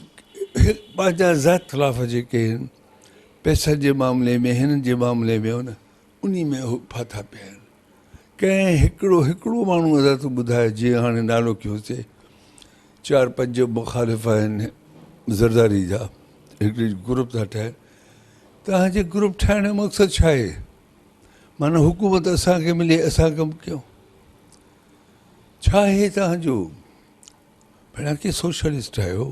پنهنجا ذات خلاف جيڪي آهن پئسن جي معاملي ۾ هنن جي معاملي ۾ ان انهي ۾ هو ڦاٿا پيا آهن ڪنهن هڪڙو هڪڙو ماڻهو ادا تون ٻڌاء جيئن هاڻي نالو ڪيوسي چار پنج مخالف آهن زرداري جا هڪڙي گروپ ٿا ٺاهن توهان جي گروپ ٺاهڻ جو مقصد ڇا آهي معنيٰ حڪومت اسان کي ملي اسان ڪم ڪيون ڇا آهي توهان جو ڀيڻا ڪي سوشلسٽ آهيو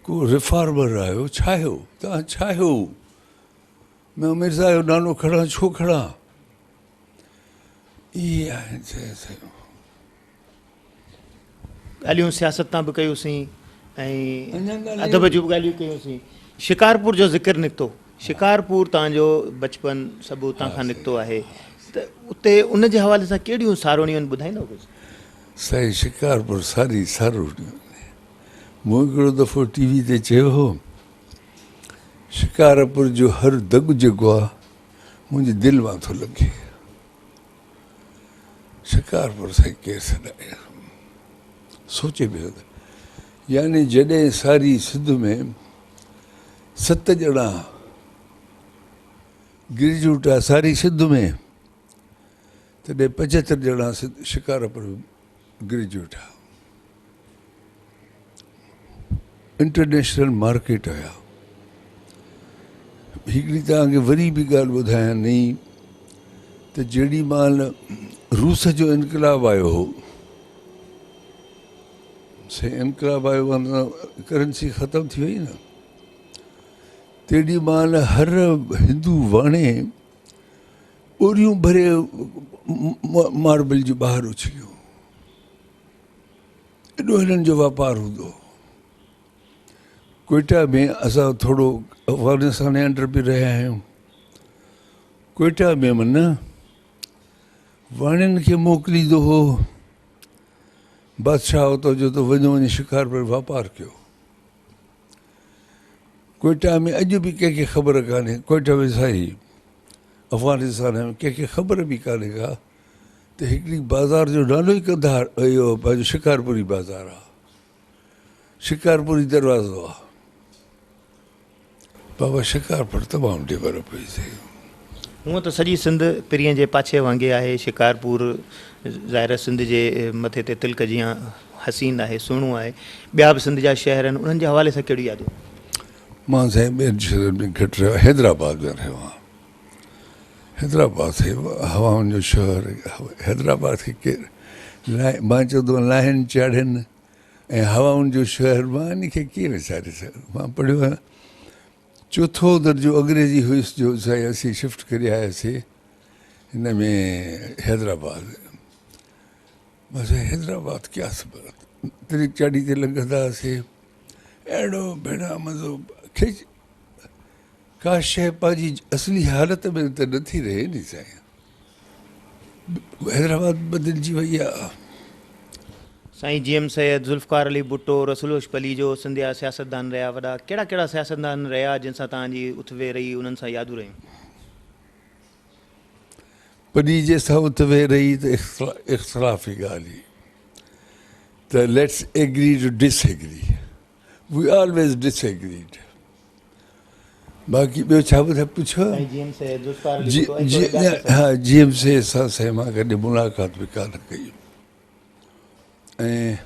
ڪو ريفارمر آهيو ڇا آهيو توهان ڇا آهيو مان مرزا جو نالو کڻان ڇو کڻان اهي آهن سائين ڳالهيون سياست تان به ڪيوسين ۽ ادب جون به ڳالهيون ڪيوسين. شڪارپور جو ذڪر نڪتو، شڪارپور تان جو بچپن سڀ اتان کان نڪتو آهي ته اتي ان جي حوالي سان ڪهڙيون ساروڻيون آهن ٻڌائيندؤ ڪجهه؟ سائين شڪارپور ساري ساروڻيون آهن. مون هڪڙو دفعو ٽي وي تي چيو هو شڪارپور جو هر دڳ جيڪو آهي منهنجي دل مان ٿو لنگهي. شڪارپور سائين ڪير سڏائي سوچي پيو ته يعني جڏهن ساري سنڌ ۾ ست ڄڻا گريجوئيٽ آ ساري سنڌ ۾ تڏهن 75 ڄڻا شڪارپور ۾ گريجوئيٽ آ انٽرنيشنل مارڪيٽ هيا. هڪڙي توهان کي وري به ڳالهه ٻڌايان نئين ته جيڏي مهل روس جو انقلاب آيو هو سائين انقلاب آيو معنيٰ ڪرنسي ختم ٿي وئي نه تيڏي مهل هر هندو واڻي ٻوريون ڀري ماربل جي ٻاهر اڇليون ايڏو هنن جو واپار هوندو هو. ڪوئٽا ۾ اسان ٿورو افغانستان جي انڊر به رهيا آهيون. ڪوئٽا ۾ من واڻين کي موڪليندو هو بادشاهه اتان جو ته وڃو وڃي شڪارپور واپار ڪيو. ڪوئٽا ۾ اڄ به ڪنهن کي خبر ڪانهي ڪوئٽا ۾ ساري افغانستان ۾ ڪنهن کي خبر به ڪانهي ڪا ته هڪڙي بازار جو نالو ئي قنڌار اهو پنهنجو شڪارپوري بازار آ شڪارپوري دروازو آ بابا شڪارپور تمام ڊيولپ هئي سائين. هونء ته سڄي سنڌ پرينء جي پاڇي وانگي آهي. شڪارپور ظاهر آهي سنڌ جي مٿي تي تلڪ جيان حسين آهي، سهڻو آهي. ٻيا به سنڌ جا شهر آهن، انهن جي حوالي سان ڪهڙيون يادون؟ مان سائين ٻين شهرن ۾ گهٽ رهيو آهيان، حيدرآباد ۾ رهيو آهيان. حيدرآباد سائين هوائن جو شهر، حيدرآباد کي ڪير مان چوندو آهيان لاهين چاڙهين ۽ هوائن جو شهر مان ان کي ڪيئن وساري سگهان. مان پڙهيو آهيان چوٿون درجو انگريزي هيس جو سائين اسين شفٽ ڪري آياسين هن ۾ حيدرآباد. مان سائين حيدرآباد ڪيا تري چاڙهي تي لنگهندا هئاسين اهڙو ڀيڻا مزو کيچ ڪا شيء پنهنجي اصلي حالت ۾ ته نٿي رهي ني سائين. حيدرآباد بدلجي وئي آ. سائين جي ايم سيد، ذوالفقار علي ڀٽو، رسول بخش پليجو سنڌ جا سياستدان رهيا وڏا ڪهڙا ڪهڙا سياستدان رهيا جن سان توهان جي اٿ ويهه رهي انهن سان يادون رهيون. پليجي سان اٿ ويهه رهي ته اختلافي ڳالهه هئي ته let's agree to disagree we always disagreed باقي ٻيو ڇا ٻڌاء پڇو جي جي ها جي ايم سيد سان سائين مان ڪڏهن ملاقات به ڪانه ڪئي ۽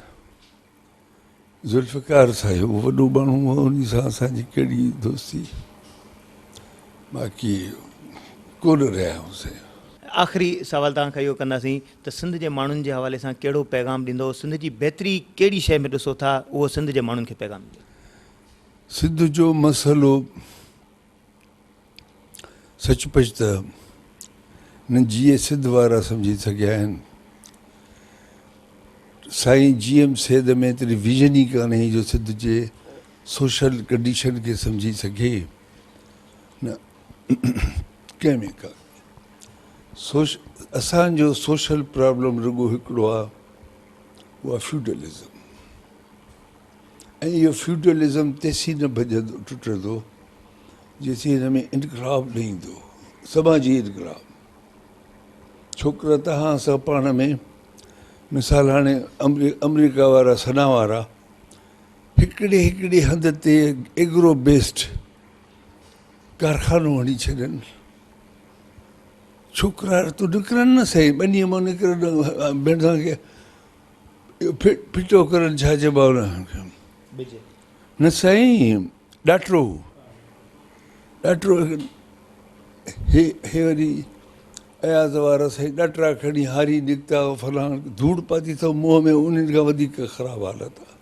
ذوالفقار صاحب وڏو ماڻهو هو ان سان اسانجي ڪهڙي دوستي باقي ڪونه رهيا آهيون سائين. آخري سوال توهان کان اهو ڪنداسين ته سنڌ جي ماڻهن جي حوالي سان ڪهڙو پيغام ڏيندو، سنڌ جي بهتري ڪهڙي شيء ۾ ڏسو ٿا اهو سنڌ جي ماڻهن کي پيغام ڏيندو. سنڌ جو مسئلو سچ پچ ته نه جيئي سنڌ وارا سمجهي سگهيا آهن. سائين جي ايم سيد ۾ ايتري ويزن ئي ڪانهي جو سنڌ جي سوشل ڪنڊيشن کي سمجهي سگهي نه ڪنهن ۾ ڪانهي. سوش اسان جو سوشل پرابلم رڳو هڪڙو آهي اهو آهي فيوڊلزم. ۽ اهو فيوڊلزم تيسين نه ڀڄندو ٽٽندو جيسين هن ۾ انقلاب نه ايندو، سماجي انقلاب. ڇوڪرا توهان سان پاڻ ۾ مثال هاڻي آمريڪا وارا سنا وارا هڪڙي هڪڙي هنڌ تي ايگرو بيسڊ ڪارخانو هڻي ڇڏن، ڇوڪرا تو نڪرن نه سهي ٻنيء مان نڪرن ڀيڻسان کي اهو ڦٽو ڪرڻ ڇا چئبو آهي ان کي؟ ٻج. نه سائين ڏاٽرو ڏاٽرو هي هي وري اياز وارا سائين ڏاٽرا کڻي هاري نڪتا فلاڻ ڌوڙ پاتي اٿو منهن ۾ انهن کان وڌيڪ خراب حالت آهي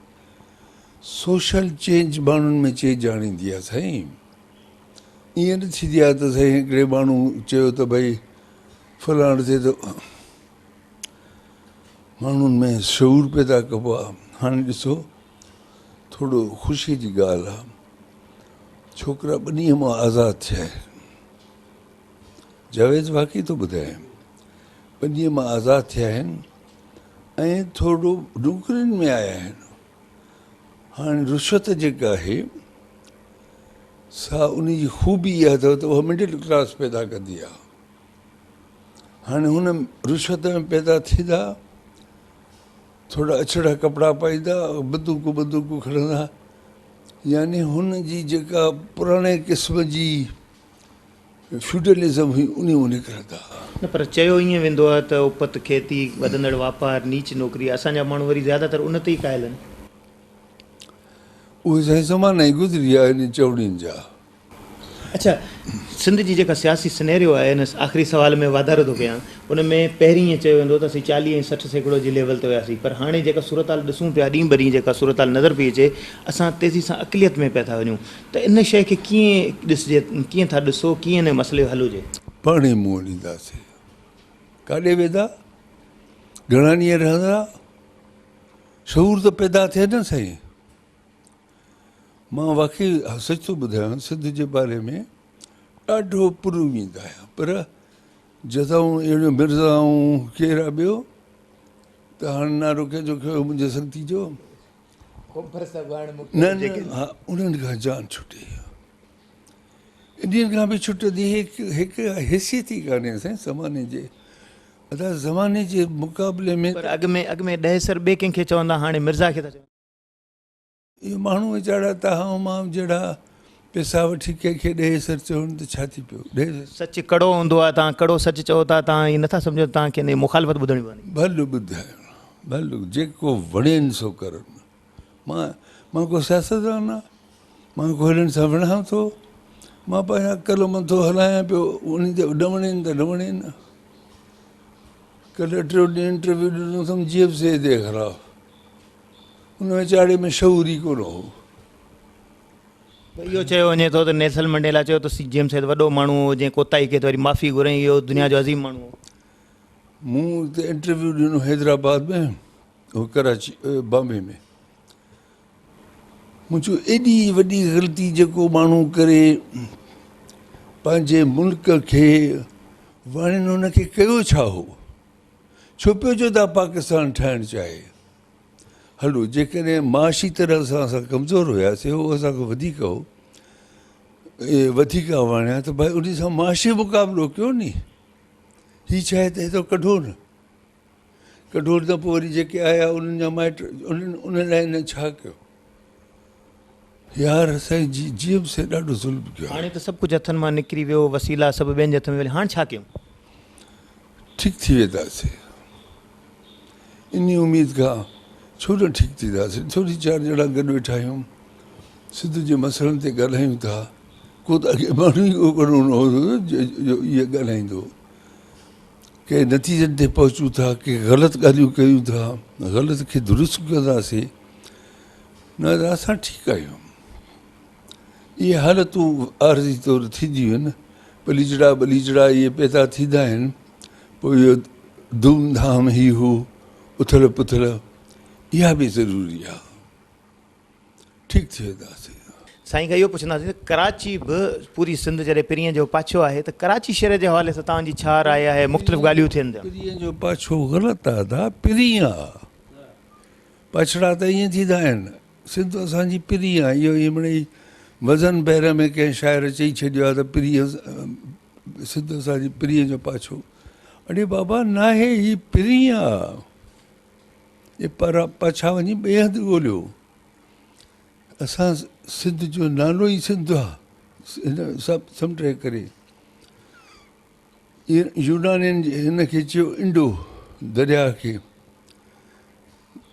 سوشل چينج ماڻهن ۾ چينج آڻيندي آهي سائين ائين نه ٿيندي آهي ته سائين هڪڙي ماڻهو چيو ته ڀئي فلاڻ ٿئي ته ماڻهن ۾ شعور پيدا ڪبو آ هاڻي ڏسو ٿورو خوشي جي ڳالهه آ ڇوڪرا ٻنيء مان آزاد ٿيا آهن جاويد واقعي ٿو ٻڌايان ٻنيء مان آزاد ٿيا آهن ۽ ٿورو نوڪرين ۾ آيا آهن هاڻي رشوت جيڪا آهي سا ان جي خوبي اها اٿو ته اها مڊل ڪلاس پيدا ڪندي آهي هاڻي هن رشوت ۾ پيدا ٿيندا، ٿورا اڇڙا ڪپڙا پائيندا، بندوقون بندوقون کڻندا، يعني هن جي جيڪا پراڻي قسم جي فيوڊلزم هئي انهي مان نڪرندا. نه پر چيو ائين ويندو آهي ته اپت کيتي، وڌندڙ واپار، نيچ نوڪري، اسان جا ماڻهو وري زياده تر ان تي ئي قائل آهن. اهي سائين زمانا ئي گذري ويا انهن چوڻين جا. اڇا سنڌ جي جيڪا سياسي سنيريو آهي ان آخري سوال ۾ واڌارو ٿو ڪيان ان ۾ پهرين ائين چيو ويندو هو ته اسين 40 ۽ 60% جي ليول تي هياسين پر هاڻي جيڪا صورتحال ڏسون پيا ڏينهن به ڏينهن جيڪا صورتحال نظر پئي اچي اسان تيزي سان اقليت ۾ پيا ٿا وڃون ته ان شيء کي ڪيئن ڏسجي ڪيئن ٿا ڏسو ڪيئن ان مسئلي جو حل هجي. پاڻهي منهن ڏينداسين. ڪاڏي ويندا؟ گهڻا ڏينهن رهندا؟ شعور ته پيدا ٿئي نه سائين. مان واقعي سچ ٿو ٻڌايان سنڌ جي باري ۾ ڏاڍو پر اميد آهيان پر جزائون اهڙيون مرزائون ڪير آ ٻيو ته هاڻي نعرو ڪنهن جو کيو منهنجي سنگتي جو نه نه ها انهن کان جان ڇٽي انهن کان به ڇٽندي هڪ حيثيت ئي ڪانهي سائين زماني جي ادا زماني جي مقابلي ۾ پر اڳ ۾ اڳ ۾ ڏهيسر ٻئي ڪنهن کي چوندا هاڻي مرزا کي ٿا چون. اهي ماڻهو ويچارا تهان مان جهڙا پئسا وٺي ڪنهن کي ڏهي سر چون ته ڇا ٿي پيو ڏهي سر. سچ ڪڙو هوندو آهي توهان ڪڙو سچ چئو ٿا توهان ائين نٿا سمجهو ته توهان کي ان جي مخالفت ٻڌڻي پوندي. ڀل ٻڌائن ڀل جيڪو وڻين سو ڪرن مان مان ڪو سياستدان آهيان مان ڪو هنن سان وڙهان ٿو مان پنهنجا قلم ٿو هلايان پيو انهن تي نه وڻين ته نه وڻين ڪلهه ٽيون ڏينهن انٽرويو ڏنو اٿم جي ايف سي جي خلاف ان ويچاري ۾ شعور ئي ڪونه هو. اهو چيو وڃي ٿو ته نيلسن منڊيلا چيو ته سي جيم سيد وڏو ماڻهو هو جنهن ڪوتاهي ڪئي ته وري معافي گهرئين اهو دنيا جو عظيم ماڻهو هو. مون اتي انٽرويو ڏنو حيدرآباد ۾ هو ڪراچي بامبي ۾ مون چيو ايڏي وڏي غلطي جيڪو ماڻهو ڪري پنهنجي ملڪ کي واڻين ان کي ڪيو ڇا هو؟ ڇو پيو چئو ته پاڪستان ٺاهڻ چاهي؟ هلو جيڪڏهن معاشي طرح سان اسان ڪمزور هياسي هو اسان کان وڌيڪ هو اهي وڌيڪ واڻيا ته ڀائي انهي سان معاشي مقابلو ڪيو ني هي ڇا آهي ته هتو ڪڍو نه ڪڍو ته پوء وري جيڪي آيا انهن جا مائٽ انهن انهن لاء هن ڇا ڪيو يار سائين جي جي ايم سي ڏاڍو ظلم ڪيو هاڻي ته سڀ ڪجهه هٿن مان نڪري ويو وسيلا سڀ ٻين جي هٿ ۾ ويا هاڻ ڇا ڪيون؟ ٺيڪ ٿي وينداسين انهي اميد کان ڇو نه ٺيڪ ٿينداسين ٿوري چار ڄڻا گڏ ويٺا آهيون سنڌ جي مسئلن تي ڳالهايون ٿا ڪو ته اڳي ماڻهو ئي ڪو نه هو جو اهي ڳالهائيندو ڪي نتيجن تي پهچون ٿا ڪي غلط ڳالهيون ڪيون ٿا غلط کي درست ڪنداسين نه ته اسان ٺيڪ آهيون. اهي حالتون عارضي طور ٿينديون آهن، پليجڙا ٻليجڙا اهي پيدا ٿيندا آهن، پوء اهو ڌوم ڌام هي هو اٿل پٿل اها به ضروري آهي. ٺيڪ ٿي وينداسين. سائين کان اهو پڇنداسين ته ڪراچي به پوري سنڌ جڏهن پرينء جو پاڇو آهي ته ڪراچي شهر جي حوالي سان توهان جي ڇا راء آهي مختلف ڳالهيون ٿين ٿيون. پرينء جو پاڇو غلط آهي ادا پرين آ. پڇڙا ته ائين ٿيندا آهن. سنڌ اسان جي پرين آهي. اهو ائين مڙئي وزن بحر ۾ ڪنهن شاعر چئي ڇڏيو آهي ته پرين سنڌ اسان جي پرين جو پاڇو. اڙي بابا ناهي هي پرين آ. اي پر پاڇا وڃي ٻئي هنڌ ڳوليو. اسان سنڌ جو نالو ئي سنڌ آ. هن سڀ سمنڊ جي ڪري. يونانين هن کي چيو انڊو درياهه کي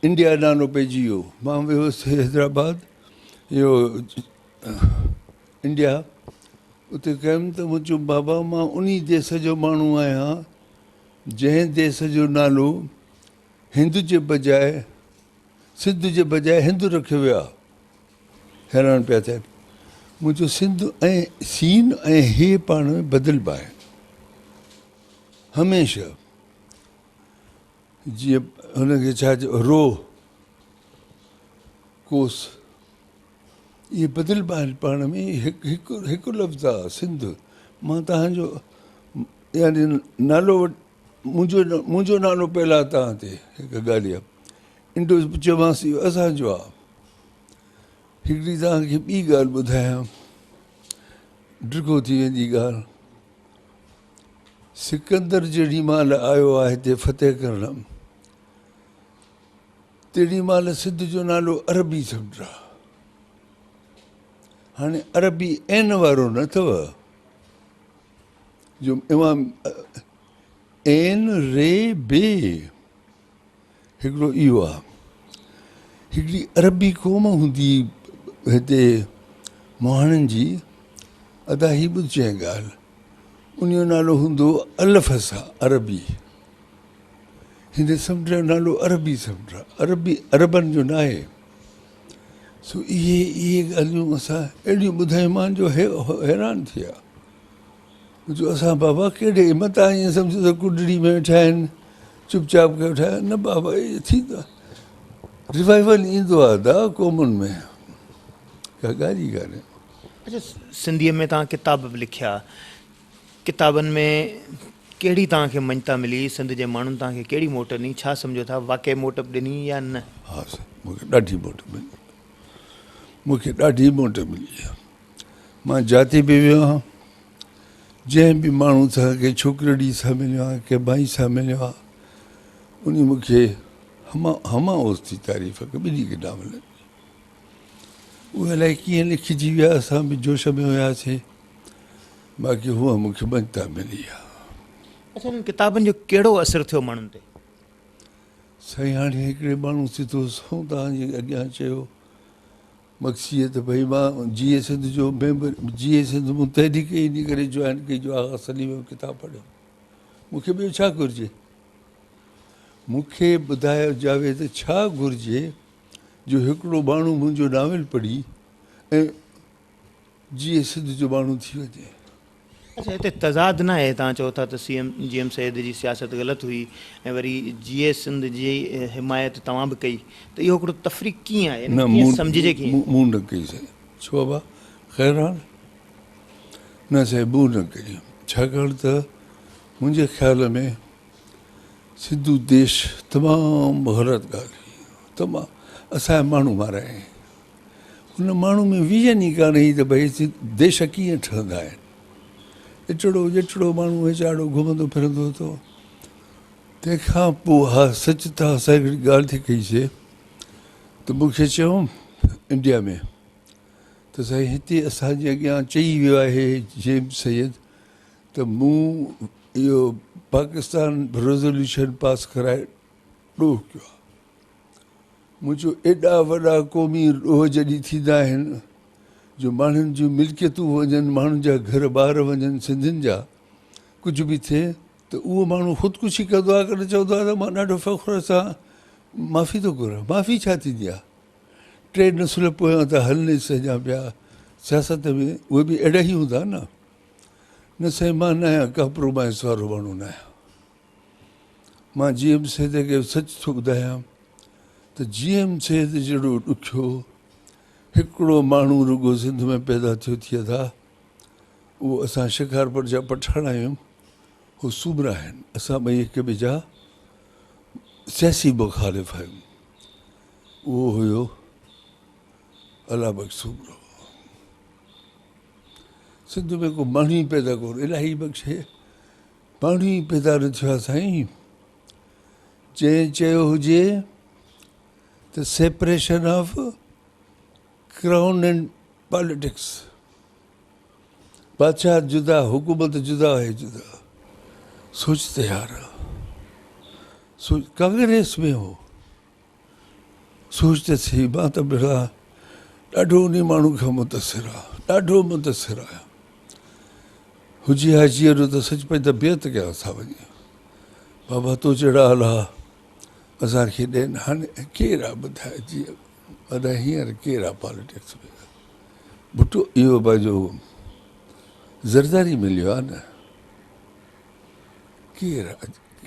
انڊيا نالو پئجي ويو. مان ويو هوس حيدرآباد اهو انڊيا اتي ڪيم ته مون چيو بابا مان انهي ديس جو ماڻهو آهيان جنهن ديس جو نالو هند جي بجاء سنڌ جي بجاء هند رکيو ويو آهي. حيران پيا ٿين. مون چيو سنڌ ۽ سين ۽ هي پاڻ ۾ بدلبا آهن. هميشه جيئن هن کي ڇا چئبو رو، ڪوس اهي بدلبا آهن پاڻ ۾ هڪ هڪ هڪ لفظ آهي سنڌ. مان توهان جو يعني نالو منهنجو منهنجو نالو پيل آهي توهان تي هڪ ڳالهه اها. انڊو چيومانس اهو اسان جو آهي. هڪڙي توهان کي ٻي ڳالهه ٻڌايان، ڊگهو ٿي ويندي ڳالهه. سڪندر جهڙي مهل آيو آهي هتي فتح ڪرڻ، تهڙي مهل سنڌ جو نالو عربي سمنڊ آ. هاڻي عربي عين وارو نه اٿو جو امام عين ري بي. هڪڙو اهو آ. هڪڙي عربي قوم هوندي هتي مهاڻن جي ادا هي ٻڌجانء ڳالهه ان جو نالو هوندو هو الفسا عربي هن سمنڊ جو نالو عربي سمنڊ آ عربي عربن جو ناهي سو اهي اهي ڳالهيون اسان اهڙيون ٻڌايون جو حيران ٿي ويا. جو اسان بابا ڪهڙي متان ائين سمجهو ته ڪنڊڙي ۾ ويٺا آهن چپ چاپ ڪيو ويٺا آهن نه بابا اهي ٿيندو آهي ريوائيول ايندو آهي ادا قومن ۾ ڪا ڳالهه ئي ڪانهي. اچا سنڌيء ۾ توهان ڪتاب به لکيا ڪتابن ۾ ڪهڙي توهان کي مڃتا ملي سنڌ جي ماڻهن توهان کي ڪهڙي موٽ ڏني ڇا سمجهو ٿا واقعي موٽ به ڏني يا نه؟ ها سائين مون کي ڏاڍي موٽ ملي مون کي ڏاڍي موٽ ملي. مان جاتي به ويو آهيان، جنهن به ماڻهو سان ڪنهن ڇوڪرڙي سان مليو آهيان، ڪنهن مائي سان مليو آهيان، انهي مون کي هما هما اوس ٿي تعريف ڪئي، ٻنهي کي ناول ڏني. اهي الائي ڪيئن لکجي ويا، اسان به جوش ۾ هياسين، باقي هونء مون کي مڃتا ملي آهي. اڇا انهن ڪتابن جو ڪهڙو اثر ٿيو ماڻهن تي؟ سائين هاڻي هڪڙي ماڻهو سڌو سنئون توهان جي اڳيان چيو مگسيء ته ڀئي مان جيئي سنڌ جو ميمبر جيئي سنڌ مون تحريڪ ئي انهي ڪري جوائن ڪئي جو آغا سليم جو ڪتاب پڙهيم. مون کي ٻيو ڇا گهرجي؟ مون کي ٻڌايو جاويد ڇا گهرجي جو هڪڙو ماڻهو منهنجو ناول پڙهي ۽ جيئي سنڌ جو ماڻهو ٿي وڃي. اڇا هتي تضاد نه آهي توهان چئو ٿا ته سي ايم جي ايم سيد جي سياست غلط هئي ۽ وري جيئي سنڌ جي حمايت توهان به ڪئي ته اهو هڪڙو تفريق ڪيئن آهي نه ڪيئن سمجهجي ڪيئن؟ مون نه ڪئي سائين ڇو ابا خير آ نه سائين مون نه ڪئي ڇاڪاڻ ته منهنجي خيال ۾ سنڌو ديش تمام غلط ڳالهه هئي تمام اسان جا ماڻهو مارايائين ان ماڻهو ۾ ويزن ئي ڪانه هئي ته ڀئي ديش ڪيئن ٺهندا آهن ايٽڙو جيٽڙو ماڻهو ويچارو گهمندو ڦرندو ٿو تنهن کان پوء ها سچ توهان سان هڪڙي ڳالهه ٿي ڪئي سي ته مون کي چيو انڊيا ۾ ته سائين هتي اسان جي اڳيان چئي ويو آهي جي ايم سيد ته مون اهو پاڪستان ريزوليوشن پاس ڪرائي ڏوهه ڪيو آهي. مون چيو ايڏا وڏا قومي ڏوهه جڏهن ٿيندا آهن جو ماڻهن جون ملڪيتون وڃن، ماڻهن جا گهر ٻار وڃن، سنڌين جا ڪجهه به ٿئي ته اهو ماڻهو خودڪشي ڪندو آهي ڪڏهن چوندو آهي ته مان ڏاڍو فخر سان معافي ٿو گهران. معافي ڇا ٿيندي آهي؟ ٽي نسل پويان ٿا هلن سهجان پيا سياست ۾ اهي به اهڙا ئي هوندا نه. نه سائين مان نه آهيان ڪمپرومائز وارو ماڻهو نه آهيان مان جي ايم سيد کي سچ ٿو ٻڌايان ته جي ايم سيد جهڙو ڏکيو هڪڙو ماڻهو رڳو سنڌ ۾ پيدا ٿيو ٿئي ٿا اهو اسان شڪارپور جا پٺاڻ آهيون هو سومرا آهن اسان ٻئي هڪ ٻئي جا سياسي مخالف آهيون اهو هيو الله بخش سومرو سنڌ ۾ ڪو ماڻهو ئي پيدا ڪونه الاهي بخشي ماڻهو ئي پيدا نه ٿيو آهي سائين جنهن چيو هجي ته separation of crown and politics بادشاهت جدا حڪومت جدا آهي جدا سوچ ته يار سوچ ڪانگريس ۾ هو سوچ ته سهي مان ته ڀلا ڏاڍو انهي ماڻهو کان متاثر آهيان ڏاڍو متاثر آهيان هجي ها جيئرو ته سچ پچ ته بيعت ڪيانس ها وڃي بابا تو جهڙا الله اسان کي ڏين هاڻي ڪير آ ٻڌاء جي ادا هينئر ڪير آ پاليٽڪس ۾ ڀٽو اهو پنهنجو زرداري مليو آ نه ڪير آ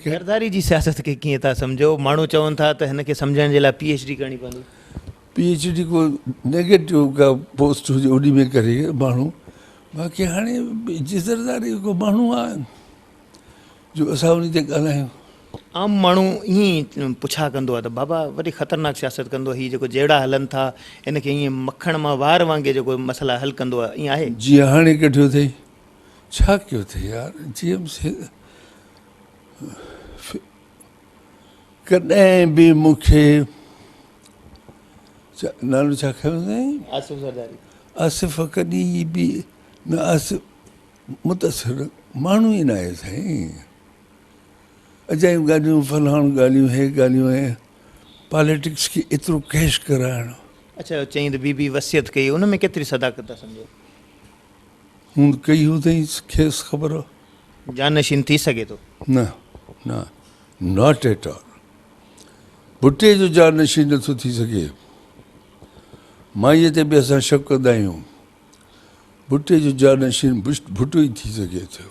زرداري جي سياست کي ڪيئن ٿا سمجهو؟ ماڻهو چون ٿا ته هن کي سمجهڻ جي لاء پي ايڇ ڊي ڪرڻي پوندي. پي ايڇ ڊي ڪو نيگيٽو ڪا پوسٽ هجي انهي ۾ ڪري ماڻهو باقي هاڻي جي زرداري ڪو ماڻهو آ جو اسان انهي تي ڳالهايون. عام ماڻهو ائين ئي پڇا ڪندو آ ته بابا وڏي خطرناڪ سياست ڪندو آ هي جيڪو جهيڙا هلن ٿا ان کي ائين مکڻ مان وار وانگي جيڪو مسئلا حل ڪندو آ ائين آهي؟ جي هاڻي ڪڍيو اٿئي ڇا ڪيو اٿئي يار جي ايم سيد ڪڏهن به مون کي نالو ڇا کنيو اٿئي؟ آصف زرداري. آصف ڪڏهن به نه آصف متاثر ماڻهو ئي ناهي سائين اجايون ڳالهيون فلاڻ ڳالهيون هي ڳالهيون ۽ پاليٽڪس کي ايترو ڪيش ڪرائڻ. اڇا چئين ته بي بي وصيت ڪئي ان ۾ ڪيتري صداقت ٿا سمجهو؟ هوند ڪئي هوندئي کيس خبر. جانشين ٿي سگهي ٿو؟ نه نه not at all ڀٽي جو جانشين نٿو ٿي سگهي مائيء تي به اسان شڪ ڪندا آهيون ڀٽي جو جانشين ڀٽو ئي ٿي سگهي ٿو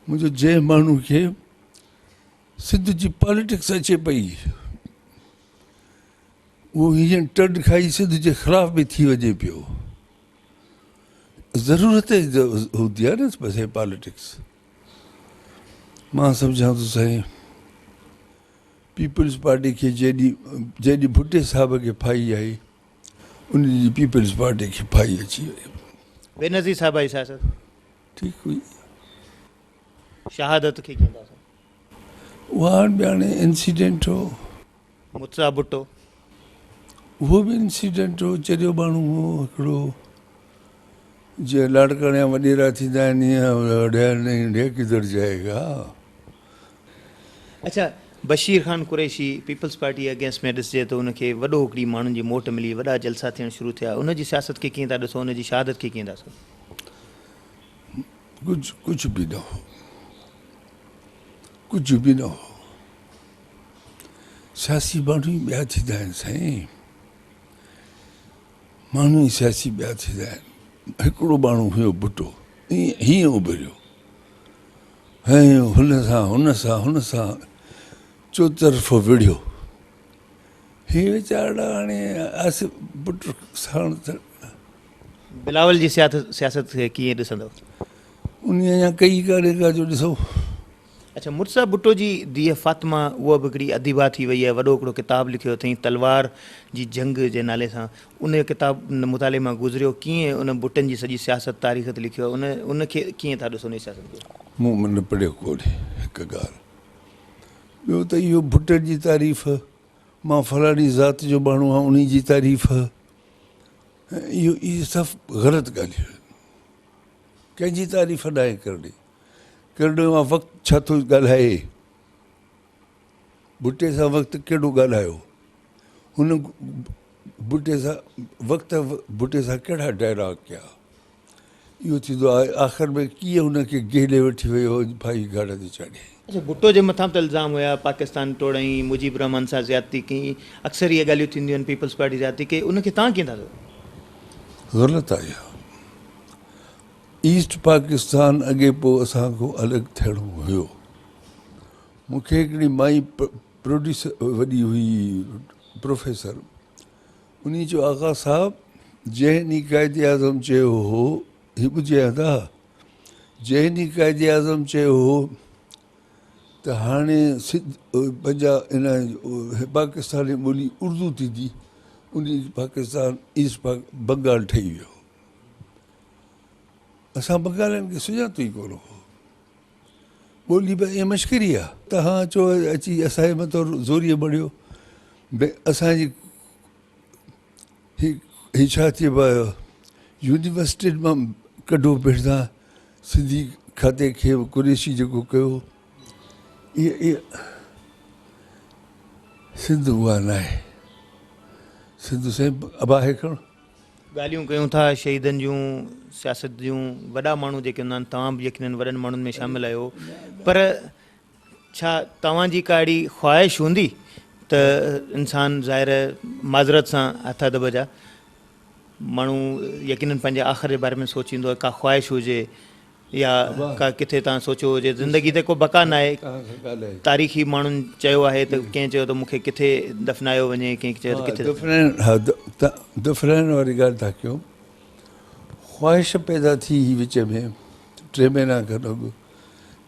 منهنجو جنهن ماڻهو کي سنڌ جي پاليٽڪس اچي پئي اهو هينئر ٽنڊ کائي سنڌ جي خلاف به ٿي وڃي پيو ضرورت هوندي آهي نه سائين پاليٽڪس مان سمجهان ٿو سائين پيپلز پارٽي کي جيڏي جيڏي ڀٽي صاحب کي ڦاهي آئي ان جي پيپلز پارٽي کي ڦاهي اچي وئي. بينظير صاحبه جي سياست ٺيڪ هئي. شهادت کي ڪيئن ٿا سمجهو؟ اها هاڻ به هاڻي انسيڊنٽ هو. مرتضيٰ ڀٽو. اهو به انسيڊنٽ هو، چريو ماڻهو هو هڪڙو، جيئن لاڙڪاڻي جا وڏيرا ٿيندا آهن ايئن ڊيا ڪڌر جائي گا. اڇا Bashir Khan Qureshi Peoples Party against ۾ ڏسجي ته ان کي وڏو هڪڙي ماڻهن جي موٽ ملي وڏا جلسا ٿيڻ شروع ٿيا ان جي سياست کي ڪيئن ٿا ڏسو ان جي شهادت کي ڪيئن ٿا ڏسو؟ ڪجهه ڪجهه به نه هو ڪجهه به نه هو. سياسي ماڻهو ئي ٻيا ٿيندا آهن سائين ماڻهو ئي سياسي ٻيا ٿيندا آهن هڪڙو ماڻهو هيو ڀٽو هيئن اڀريو هيئن هن سان هن سان هن سان چوطرفو وڙهيو هي ويچارڙا هاڻي آصف ڀٽو ساڻ بلاول جي سياست کي ڪيئن ڏسندو؟ انهي اڃا ڪئي ڪانهي ڪا جو ڏسو. اڇا مرتضيٰ ڀٽو جي ڌيء فاطمه اها به هڪڙي اديبه ٿي وئي آهي، وڏو هڪڙو ڪتاب لکيو اٿئين تلوار جي جنگ جي نالي سان، ان جو ڪتاب مطالعي مان گذريو، ڪيئن ان ڀٽن جي سڄي سياست تاريخ تي لکيو آهي، ان ان کي ڪيئن ٿا ڏسو ان جي سياست کي؟ مون نه پڙهيو ڪونهي هڪ ڳالهه، ٻيو ته اهو ڀٽن جي تعريف، مان فلاڻي ذات جو ماڻهو آهيان انهي جي تعريف، اهو اهي سڀ غلط ڳالهيون آهن، ڪنهن جي تعريف ناهي ڪرڻي. ڪرڻو آ وقت ڇا ٿو ڳالهائي ڀٽي سان وقت ڪهڙو ڳالهايو هن ڀٽي سان وقت ڀٽي سان ڪهڙا ڊائلاگ ڪيا اهو ٿيندو آهي آخر ۾ ڪيئن هن کي گهيلي وٺي ويو ڦاهي گهاٽ تي چاڙهيائين. اڇا ڀٽو جي مٿان به ته الزام هيا پاڪستان ٽوڙائين مجيب الرحمان سان زيادتي ڪئي اڪثر اهي ڳالهيون ٿينديون آهن پيپلز پارٽي زيادتي ڪئي ان کي توهان ڪيئن ٿا ڏسو؟ غلط آهي اهو. ايسٽ پاڪستان اڳي پوء اسان کان الڳ ٿيڻو هيو. مون کي هڪڙي مائي پروڊيوسر وڏي هئي پروفيسر انهي چيو آغا صاحب جنهن ڏينهن قائد اعظم چيو هو هي ٻڌي آيا ٿا جنهن ڏينهن قائد اعظم چيو هو ته هاڻي سنڌ پنجاب ان پاڪستان جي ٻولي اردو ٿيندي ان ڏينهن پاڪستان ايسٽ بنگال ٺهي ويو. اسان بنگالين کي سڃاتو ئي ڪونه هو. ٻولي به ائين مشڪري آ. تهان اچو اچي اسان جي مٿان زوريء مڙهيو. به اسان جي هي هي ڇا چئبو آهي يونيورسٽين مان ڪڍو پهريان سنڌي کاتي کي قريشي جيڪو ڪيو اهي اهي سنڌ اها ناهي. سنڌ سائين اباهي کڻ. ڳالهيون ڪيون ٿا شهيدن جون سياست جون وڏا ماڻهو جيڪي هوندا آهن توهان به يقينن وڏن ماڻهن ۾ شامل آهيو پر ڇا توهان جي ڪا اهڙي خواهش هوندي ته انسان ظاهر معذرت سان هٿ ادب جا ماڻهو يقينن پنهنجي آخر جي باري ۾ سوچيندو آهي ڪا خواهش هجي يا ڪا ڪٿي تان سوچيو هجي زندگي تي ڪو بقا ناهي تاريخي ماڻهن چيو آهي ته ڪنهن چيو ته مون کي ڪٿي دفنايو وڃي ڪنهن چيو ته ڪٿي دفنائڻ ها دفنائڻ واري ڳالهه ٿا ڪيو خواهش پيدا ٿي هئي وچ ۾ ٽي مهينا کن اڳ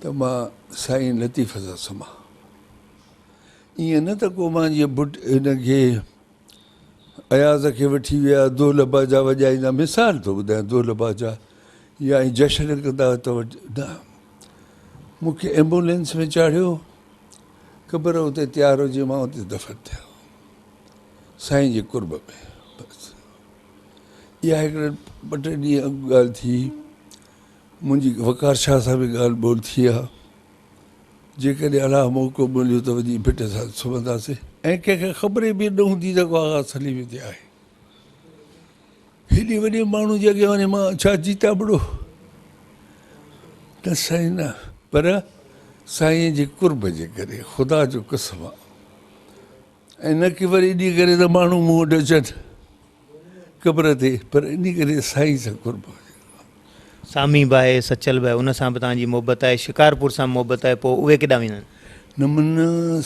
ته مان سائين لطيف سان سمهان ائين نه ته ڪو مان جيئن ڀٽ هن کي اياز کي وٺي ويا دهل باجا وڄائيندا مثال ٿو ٻڌايان دهل باجا يا ائين جشن ڪندا ته نه مون کي ايمبولينس ۾ چاڙهيو قبر اتي تيار هجي مان اتي دفن ٿيان سائين جي قرب ۾ بس اها هڪڙي ٻه ٽي ڏينهن اڳ ڳالهه ٿي منهنجي وقار شاهه سان به ڳالهه ٻولهه ٿي آهي جيڪڏهن الله موقعو مليو ته وڃي ڀٽ سان سمهنداسين. ۽ ڪنهن کي خبر ئي به نه هوندي ته ڪو آغا سليم هتي آهي. هيڏي وڏي ماڻهو جي اڳيان وڃي مان ڇا جيتابڙو؟ نه سائين نه، پر سائين جي قرب جي ڪري خدا جو قسم آ. ۽ نه ڪي وري انهي ڪري ته ماڻهو مون وٽ اچن قبر تي پر انهي ڪري سائين سان قرب هجي. سامي به آهي سچل به آهي ان سان به توهان جي محبت آهي شڪارپور سان به محبت آهي پوء اهي ڪيڏانهن ويندا آهن؟ نه من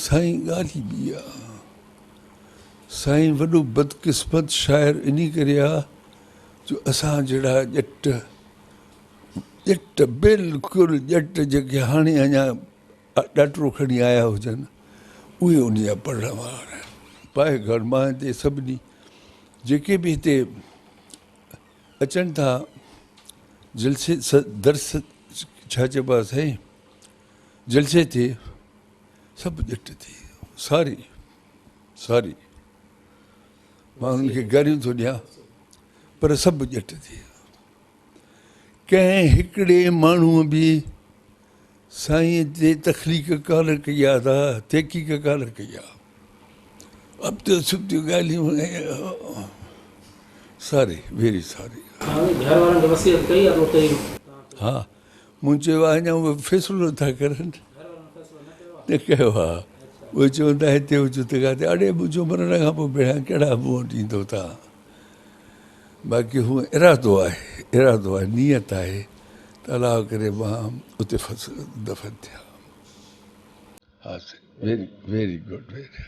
سائين ڳالهه ئي ٻي آ. سائين وڏو بدقسمت شاعر انهي ڪري آ جو اسان جهڙا ڄٽ ڄٽ بلڪل ڄٽ جيڪي هاڻي اڃا ڏاٽرو کڻي آيا هجن اهي ان جا پڙهڻ وارا آهن. پائي گهر مان هتي سڀني جيڪي به هتي اچن ٿا جلسي درس ڇا چئبو آهي سائين جلسي تي سڀ ڄٽ ٿي ساري ساري مان انهن کي گاريون ٿو ڏيان پر سڀ ڄٽ ٿي ڪنهن هڪڙي ماڻهوء به سائينء تي تخليق ڪانه ڪئي آ ته تحقيق ڪانه ڪئي آ. ابتيون سبتيون ڳالهيون ۽ ساري ويري ساري. گهر وارن کي وصيت ڪئي آ ته اتي ئي توهان کي. ها مون چيو آ اڃا اهي فيصلو نٿا ڪرن. گهر وارن فيصلو نه ڪيو آ؟ نه ڪيو آ. اهي چون ٿا هتي هجو ته ڪاٿي. اڙي منهنجو مرڻ کان پوء ڀيڻا ڪهڙا مون وٽ ايندو توهان. باقي هونء ارادو آهي، ارادو آهي، نيت آهي ته الله ڪري مان اتي دفن ٿيان. ها سائين ويري ويري گڊ ويري.